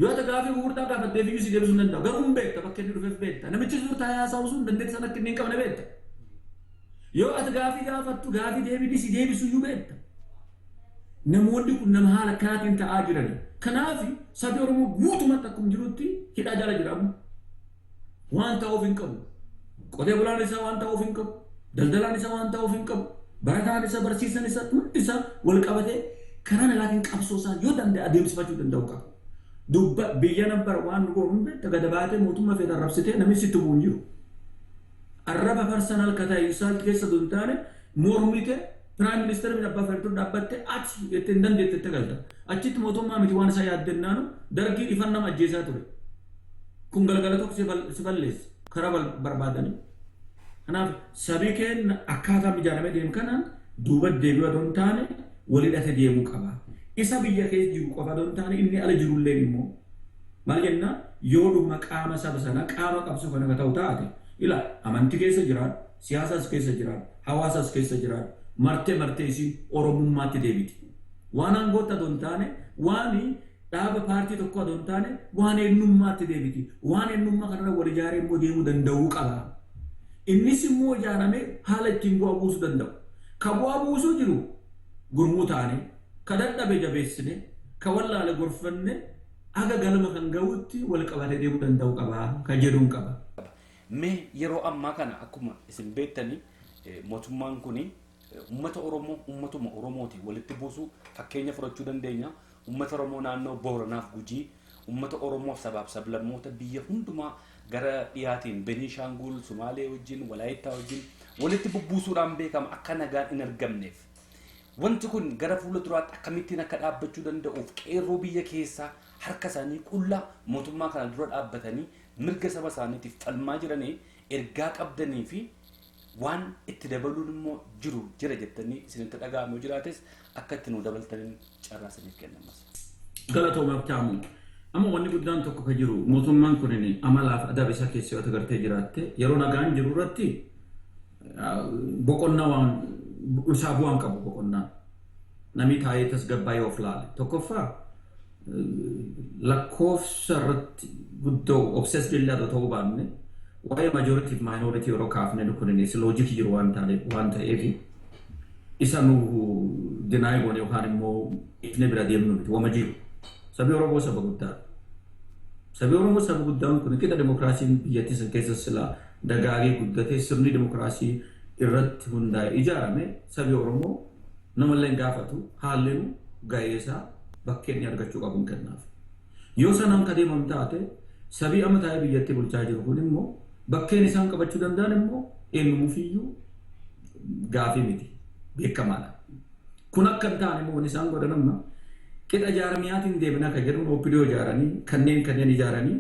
Speaker 4: Yoo ati gaafii gurguddaa gaafattee fiyyuu si deebisuu hin danda'u. Garuu hin beekta, bakka inni dhufeef beekta. Namichi si dur taa'ee haasa'u sun dandeettii sana akka inni hin qabne beekta. Yoo ati gaafii gaafattu gaafii deebii si deebisu iyyuu beekta. Namoonni kun nama haala akkanaatiin ta'aa jiran. Kanaaf sabi Oromoo guutumatti akkuma jirutti hidhaa jala jiramu. Waan ta'uuf hin qabu. Qotee bulaan isaa waan ta'uuf hin qabu. Daldalaan isaa waan ta'uuf hin qabu. Barataan isaa, barsiisan isaa, hundi isaa wal qabatee karaa nagaatiin qabsoo isaa yoo danda'e adeemsifachuu danda'u qaba. Dubba biyya nabbar waan nu goonu beekta, gada baatee mootummaa feeta arrabsitee namni sitti bu'u hin jiru. Arraba personal ka ta'e isaan keessa hin taane mormite prime minister miti abbaa feetu dhaabbatte ati jettee hin dandeette itti galta. Achitti mootummaa miti waan isaa yaaddennaanu dargii ifan nama ajjeesaa ture. Kun galgala tokko si balleessa karaa barbaadanii. Kanaaf sabi keenya akkaataa ijaaramee deemu kanaan duuba deebi'uu otoo hin taane walhidhate deemuu qaba. Isa biyya keessa jiru qofa otoo hin taane inni ala jirulleen immoo maal jenna, yoo dhuguma qaama saba sanaa, qaama qabsoo kana akka ta'u taate, ila amantii keessa jiraan, siyaasas keessa jiraan, hawaasas keessa jiraan, martee martee isiin Oromummaatti deebiti. Waan aangootti otoo hin taane, waan dhaaba paartii tokko otoo hin taane, waan eenyummaatti deebiti. Waan eenyummaa kanarra wal ijaaree immoo deemuu danda'uu qaba. Innis immoo ijaaramee haala ittiin bu'aa buusuu danda'u. Ka bu'aa buusuu jiru gurmuu taane, ka dadhabe jabeessine, ka wallaale gorfanne, aga galma kan ga'utti wal qabatee deemuu danda'u qaba kan jedhuun qaba.
Speaker 1: Mee yeroo ammaa kana akkuma isin beektanii mootummaan kun uummata Oromoo uummatuma Oromooti walitti buusuu fakkeenya fudhachuu dandeenya. Uummata Oromoo naannoo Booranaaf Gujii, uummata Oromoo sabaaf sablammoota biyya hundumaa gara dhiyaatiin Beniishaangul, Sumaalee wajjin, Walaayittaa wajjin walitti bubbuusuudhaan beekama akka nagaan hin argamneef. Wanti kun gara fuula duraatti akkamittiin akka dhaabbachuu danda'uuf qeerroo biyya keessaa harka isaanii qullaa mootummaa kana dura dhaabbatanii mirga saba isaaniitiif falmaa jiranii ergaa qabdanii fi waan itti dabaluun immoo jiru jira jettanii isinitti dhaga'amu jiraates akka itti nu dabaltaniin carraa isiniif kennamas.
Speaker 4: Galatoomaaf taamu. Amma wanni guddaan tokko kan jiru, mootummaan kun amalaaf adaba isaa keessa yoo agartee jiraatte, yeroo nagaan jiru irratti boqonnaa waan isaa bu'aan qabu, boqonnaan namni taa'ee tasgabbaa'ee of laale. Tokkoffaa, lakkoofsa irratti guddoo obsessed illee ta'uu baanne, waa'ee majority fi minority yeroo kaafne kun logic jiru waan ta'eef isa nu deny goone yookaan immoo ifne bira deemnu miti, wama jiru. Sabi Oromoo saba guddaadha. Sabi Oromoo saba guddaan kun qixa dimokiraasiin biyyattii san keessa sila dagaagee guddatee sirni dimokiraasii irratti hundaa'e ijaarame, sabi Oromoo namallee hin gaafatu, haalleen ga'ee isaa bakkee inni argachuu qabu hin kennaaf. Yoo sanaan ka deemamu taate, sabii amma taa'ee biyyattii bulchaa jiru kun immoo bakkeen isaan qabachuu danda'an immoo eenyumuufiyyuu gaafii miti, beekamaadha. Kun akka hin taane immoo wanni isaan godhan, amma qixa jaarmiyaatiin deemna kan jedhuun OPDO ijaaranii, kanneen ijaaranii,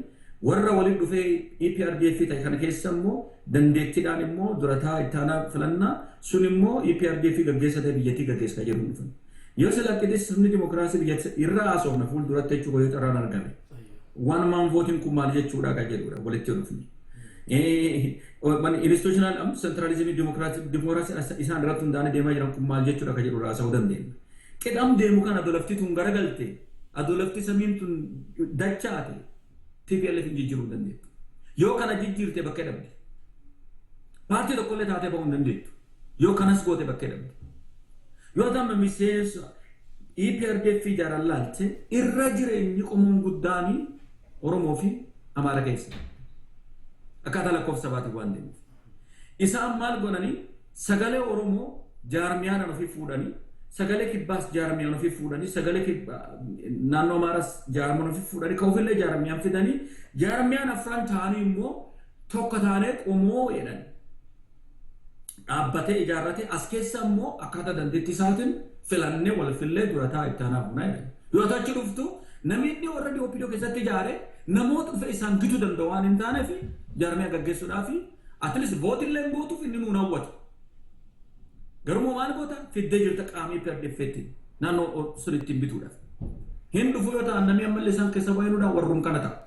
Speaker 4: warra waliin dhufee EPRDF ta'e kana keessa immoo dandeettiidhaan immoo durataa ittaanaa filannaa sun immoo EPRDF gaggeessa ta'e biyyattii gaggeessa kan jedhuun dhufan. Yoo sila sirni dimokiraasii biyyattii irra haasofna fuulduratti jechuudha yoo carraan argame. One man voting kun maal jechuudha kan jedhudha walitti dhufni. Institutional centralism dimokiraasii isaan irratti hundaa'anii deemaa jiran kun maal jechuudha kan jedhudha haasa'uu dandeenya. Qixam deemu kan adolafti tun garagalte, adolafti samiin tun dachaate, TPLF hin jijjiiruu hin dandeettu. Yoo kana jijjiirte bakkee dhabde. Paartii tokkollee taatee bahuu hin dandeettu. Yoo kanas goote bakkee dhabde. Yoo ta'an miseensa EPRDF ijaaran laalte, irra jireenyi qomoon guddaanii Oromoo fi Amaara keessa. Akkaataa lakkoofsa sabaatiin waan deemuuf. Isaan maal godhanii? Sagalee Oromoo jaarmiyaadhaan ofii fuudhanii, sagalee kibbaas jaarmiyaan ofii fuudhanii, sagalee naannoo Amaaraas jaarmiyaan ofii fuudhanii, kan ofillee jaarmiyaan fidanii, jaarmiyaan afran ta'anii immoo tokko taanee qomoo jedhan. Dhaabbatee ijaarratee as keessa immoo akkaataa dandeettii isaatiin filannee wal fillee durataa itti aanaa fuunaa jedhan. Yoo achi dhuftu, namni warra OPDO keessatti ijaare namoota dhufe isaan gituu danda'u waan hin taaneef, jaarmiyaa gaggeessuudhaaf at least vote illee gootuuf inni nuun hawwatu. Garuu maal goota? Fiddee jirta qaamii PRDF naannoo sun ittiin bituudhaaf. Hin dhufu yoo ta'an, namni ammallee isaan keessa bahinuudhaan warruun kana ta'a.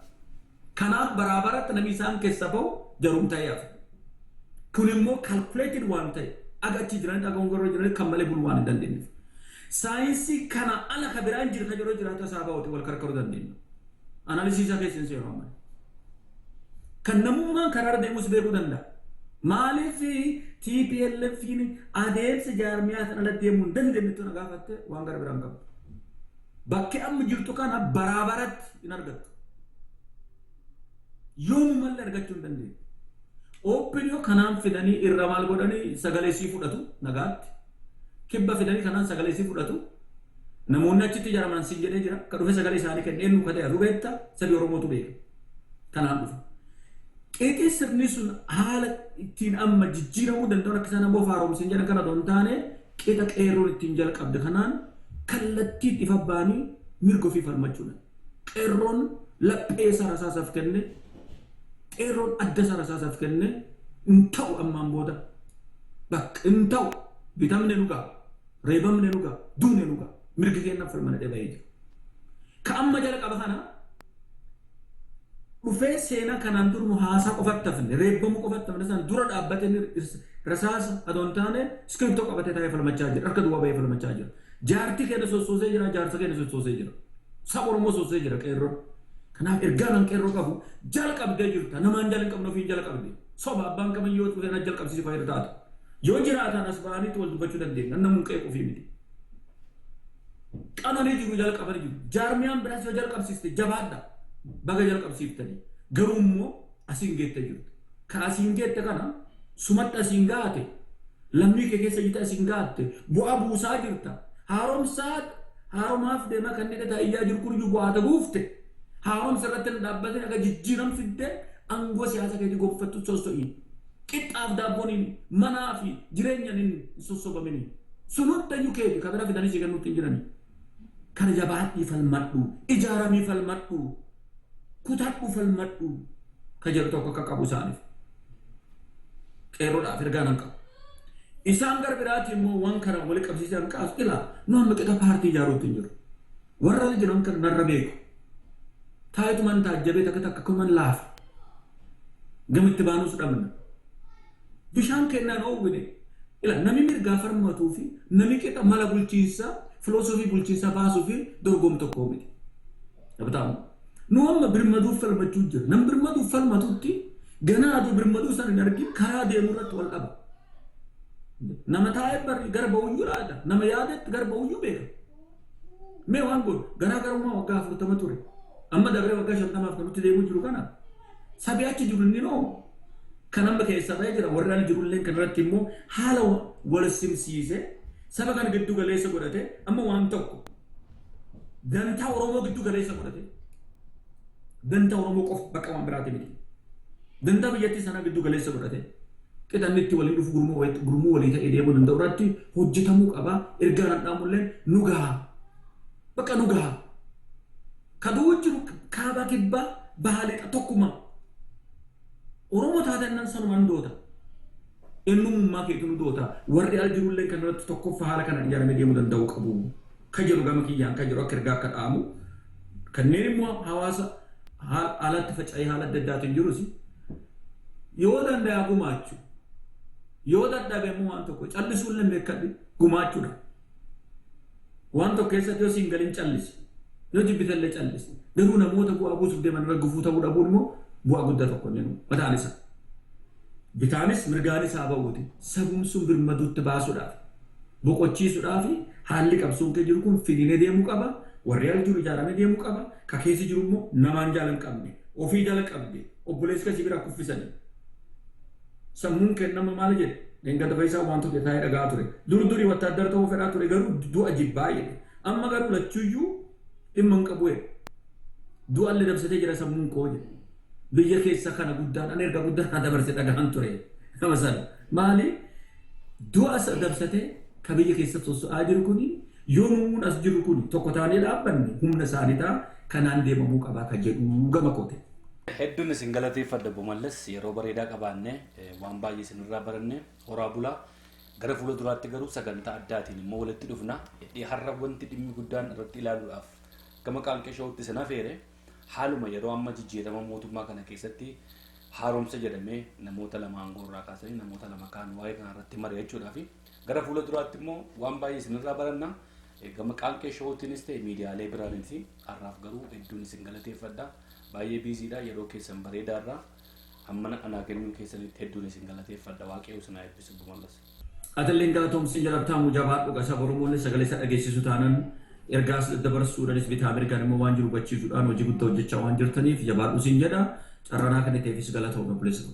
Speaker 4: Kanaaf baraabaratti namni isaan keessa bahu jarum ta'ee hafa. Kun immoo calculated waan ta'e, aga achi jiranii aga ongoroo jiranii kan malee buluu waan hin dandeenyeef. Saayinsii kana ala ka biraan jiru kan yeroo jiraatu isaa bahuti wal karkaruu dandeenya. Analysis isaa keessa hin seenu amma. Kan namummaan karaa deemus beekuu danda'a. Maaliif TPLFin adeemsa jaarmiyaa sana alatti deemuu hin dandeenye na gaafatte, waan gara biraan qabu. Bakki amma jirtu kana baraabaratti hin argattu. Yoomumallee argachuu hin dandeenye. OPDO kanaan fidanii irra maal godhanii sagalee sii fudhatu nagaatti. Kibba fidanii kanaan sagalee sii fudhatu. Namoonni achitti ijaaraman siin jedhee jira. Ka dhufe sagalee isaanii kenne eenyu ka ta'e aduu beekta, sabi Oromootu beeka. Kanaan dhufa. Qeeqee sirni sun haala ittiin amma jijjiiramuu danda'u akka isaan ammoo haaromsin jedhan kana otoo hin taane, qixa qeerroon ittiin jalqabde kanaan kallattiin ifa ba'anii mirga ofii falmachuudha. Qeerroon laphee isaa rasaasaaf kenne, qeerroon adda isaa rasaasaaf kenne, hin ta'u ammaan booda. Bakka hin ta'u, bitamne nu ga'a, reebamne nu ga'a, duune nu ga'a, mirgi keenyaaf falmana dhibee jira. Ka amma jalqaba kana dhufee seenaa kanaan dur nu haasaa qofatti hafne, reebbamuu qofatti hafne san dura dhaabbatee rasaasa adoo hin taane iskiriptoo qabatee taa'ee falmachaa jira. Harka duwwaa bahee falmachaa jira. Jaartii keenya sossoosee jira, jaarsa keenya sossoosee jira. Saba Oromoo sossoosee jira qeerroo. Kanaaf ergaa nan qeerroo qabu, jalqabdee jirta. Namaan jala hin qabne, ofiin jala qabde. Soba abbaan qaban yoo dhufee na jalqabsiisu fayyada taatu. Yoo jiraatan as ba'aniitti wal dubbachuu dandeenya. Namuun qeequu fi miti. Qabanii jiru, jalqabanii jiru. Jaarmiyaan biraas yoo jalqabsiiste jabaadha. Baga jalqabsiiftanii. Garuu immoo asiin geette jirtu. Ka asiin geette kana sumatti asiin gaate, lammii kee keessa jirte asiin gaatte, bu'aa buusaa jirta. Haaromsaa haaromaaf deemaa kan inni taa'iyyaa jiru kun iyyuu bu'aa buufte. Haaromsa irratti hin dhaabbatin, akka jijjiiram fiddee aangoo siyaasa keetii gonfattu sosso'i. Qixxaaf daabboon manaa fi jireenyaan hin sossobamini. Sun hundayyuu keeti kan bira fidanii si kennuutti hin jirani. Kana jabaadhii falmadhu, ijaaramii falmadhu, kutadhu falmadhu ka jedhu tokko akka qabu isaaniif. Qeerroodhaaf ergaa nan qabu. Isaan gara biraatti immoo waan kana wali qabsiisan kaasu, ilaa nu amma qixa paartii ijaaruutti hin jiru. Warra jiran kan narra beeku. Taa'etuman taajjabee takka takka akkuman laafa. Gamitti baanus dhabna. Bishaan kennaan oowwine. Ila namni mirgaa falmatuu fi namni qixa mala bulchiinsaa filoosofii bulchiinsaa baasuu fi dorgomu tokko miti. Dhabatamu. Nu amma birmaduuf falmachuu jira. Nam birmaduuf falmatutti ganaa aduu birmaduu isaan hin argin karaa deemuu irratti wal dhaba. Nama taa'ee barri garba uyyuu laata. Nama yaadetti garba uyyuu beeka. Mee waan godhu garaagarummaa waggaa 40 ture. Amma dabree waggaa 50f kan nutti deemuu jiru kana. Sabi achi jiru inni noo kan amma keessa ba'ee jira warri ala jirullee kan irratti immoo haala wal simsiisee saba kana giddu galeessa godhate amma waan tokko dantaa Oromoo giddu galeessa godhate dantaa Oromoo qofa bakka waan biraati miti. Dantaa biyyattii sanaa giddu galeessa godhate qixa inni itti waliin dhufu gurmuu walii ta'ee deemuu danda'u irratti hojjetamuu qaba. Ergaan handhaamullee nu gaha. Bakka nu gaha. Kaduu jiru kaabaa kibbaa bahaa lixa tokkuma. Oromoo taate nan sanumaan doota. Eenyummaa keetu nu doota. Warri ala jirullee kan irratti tokkoffaa haala kanaan ijaaramee deemuu danda'u qabu. Ka jedhu gama kiyyaan ka jedhu akka ergaa akka dhaamu. Kanneen immoo hawaasa alatti faca'ee haala adda addaatiin jirus yoo danda'a gumaachuu. Yoo dadhabe immoo waan tokko callisuun illee beekadhu gumaachuudha. Waan tokko keessatti yoo siin galin callisi. Yoo jibbitellee callisi. Garuu namoota bu'aa buusuuf deeman irra gufuu ta'uu dhabuun immoo bu'aa guddaa tokko inni mataan isaa. Bitaanis mirgaanis haa ba'uuti. Sabum sun birmaduutti baasuudhaaf boqochiisuudhaaf haalli qabsoon kee jiru kun finiinee deemuu qaba. Warri ala jiru ijaaramee deemuu qaba. Ka keessa jiru immoo namaan jaala hin qabne. Ofii jala qabde. Obboleessi kasii biraa kuffisanii. Sammuun kennama maal jedhe? Dheengadda Fayyisaa waan tokko taa'ee dhagaa ture. Dur durii wattaaddara ta'uu fedhaa ture garuu du'a jibbaa jedhe. Amma garuu lachuyyuu dhimma hin qabu jedhe. Du'allee dabsatee jira sammuun koo jedhe. Biyya keessa kana guddaan ani erga guddaa kana dabarse dhagahan ture. Nama sana. Maali? Du'a dabsatee ka biyya keessa sosso'aa jiru kuni yoo nuun as jiru kuni tokko taanee dhaabbanne humna isaanii ta'a kanaan deemamuu qabaa ka jedhu gama koote.
Speaker 1: Hedduun isin galateeffadha Obbo Mallas yeroo bareedaa qabaanne waan baay'ee isinirraa baranne horaa bulaa gara fuula duraatti garuu sagantaa addaatiin immoo walitti dhufna. Har'a wanti dhimmi guddaan irratti ilaaluudhaaf gama Qaanqee Showutti isin afeere haaluma yeroo amma jijjiirama mootummaa kana keessatti haaromsa jedhamee namoota lama aangoo irraa kaasanii namoota lama kaan waa'ee kana irratti mari'achuudhaaf gara fuula duraatti immoo waan baay'ee isinirraa baranna. Gama Qaanqee Showutiinis ta'e miidiyaalee biraanis har'aaf garuu hedduun isin galateeffadha. Baay'ee biiziidha yeroo keessan bareedaarraa hammana anaa kennuu keessanitti hedduun isin galateeffadha. Waaqayyo isin haa eebbisu Obbo Mallas.
Speaker 4: Atilleen galatoomsi jalabtaamu jabaadhu qasa Oromoolee sagalee isa dhageessisu taanan ergaas daddabarsuudhaanis bitaa mirgaan immoo waan jiru hubachiisuudhaan hojii guddaa hojjechaa waan jirtaniif jabaadhu siin jedha. Carranaa kana ta'eefis galatoomna obboleessa.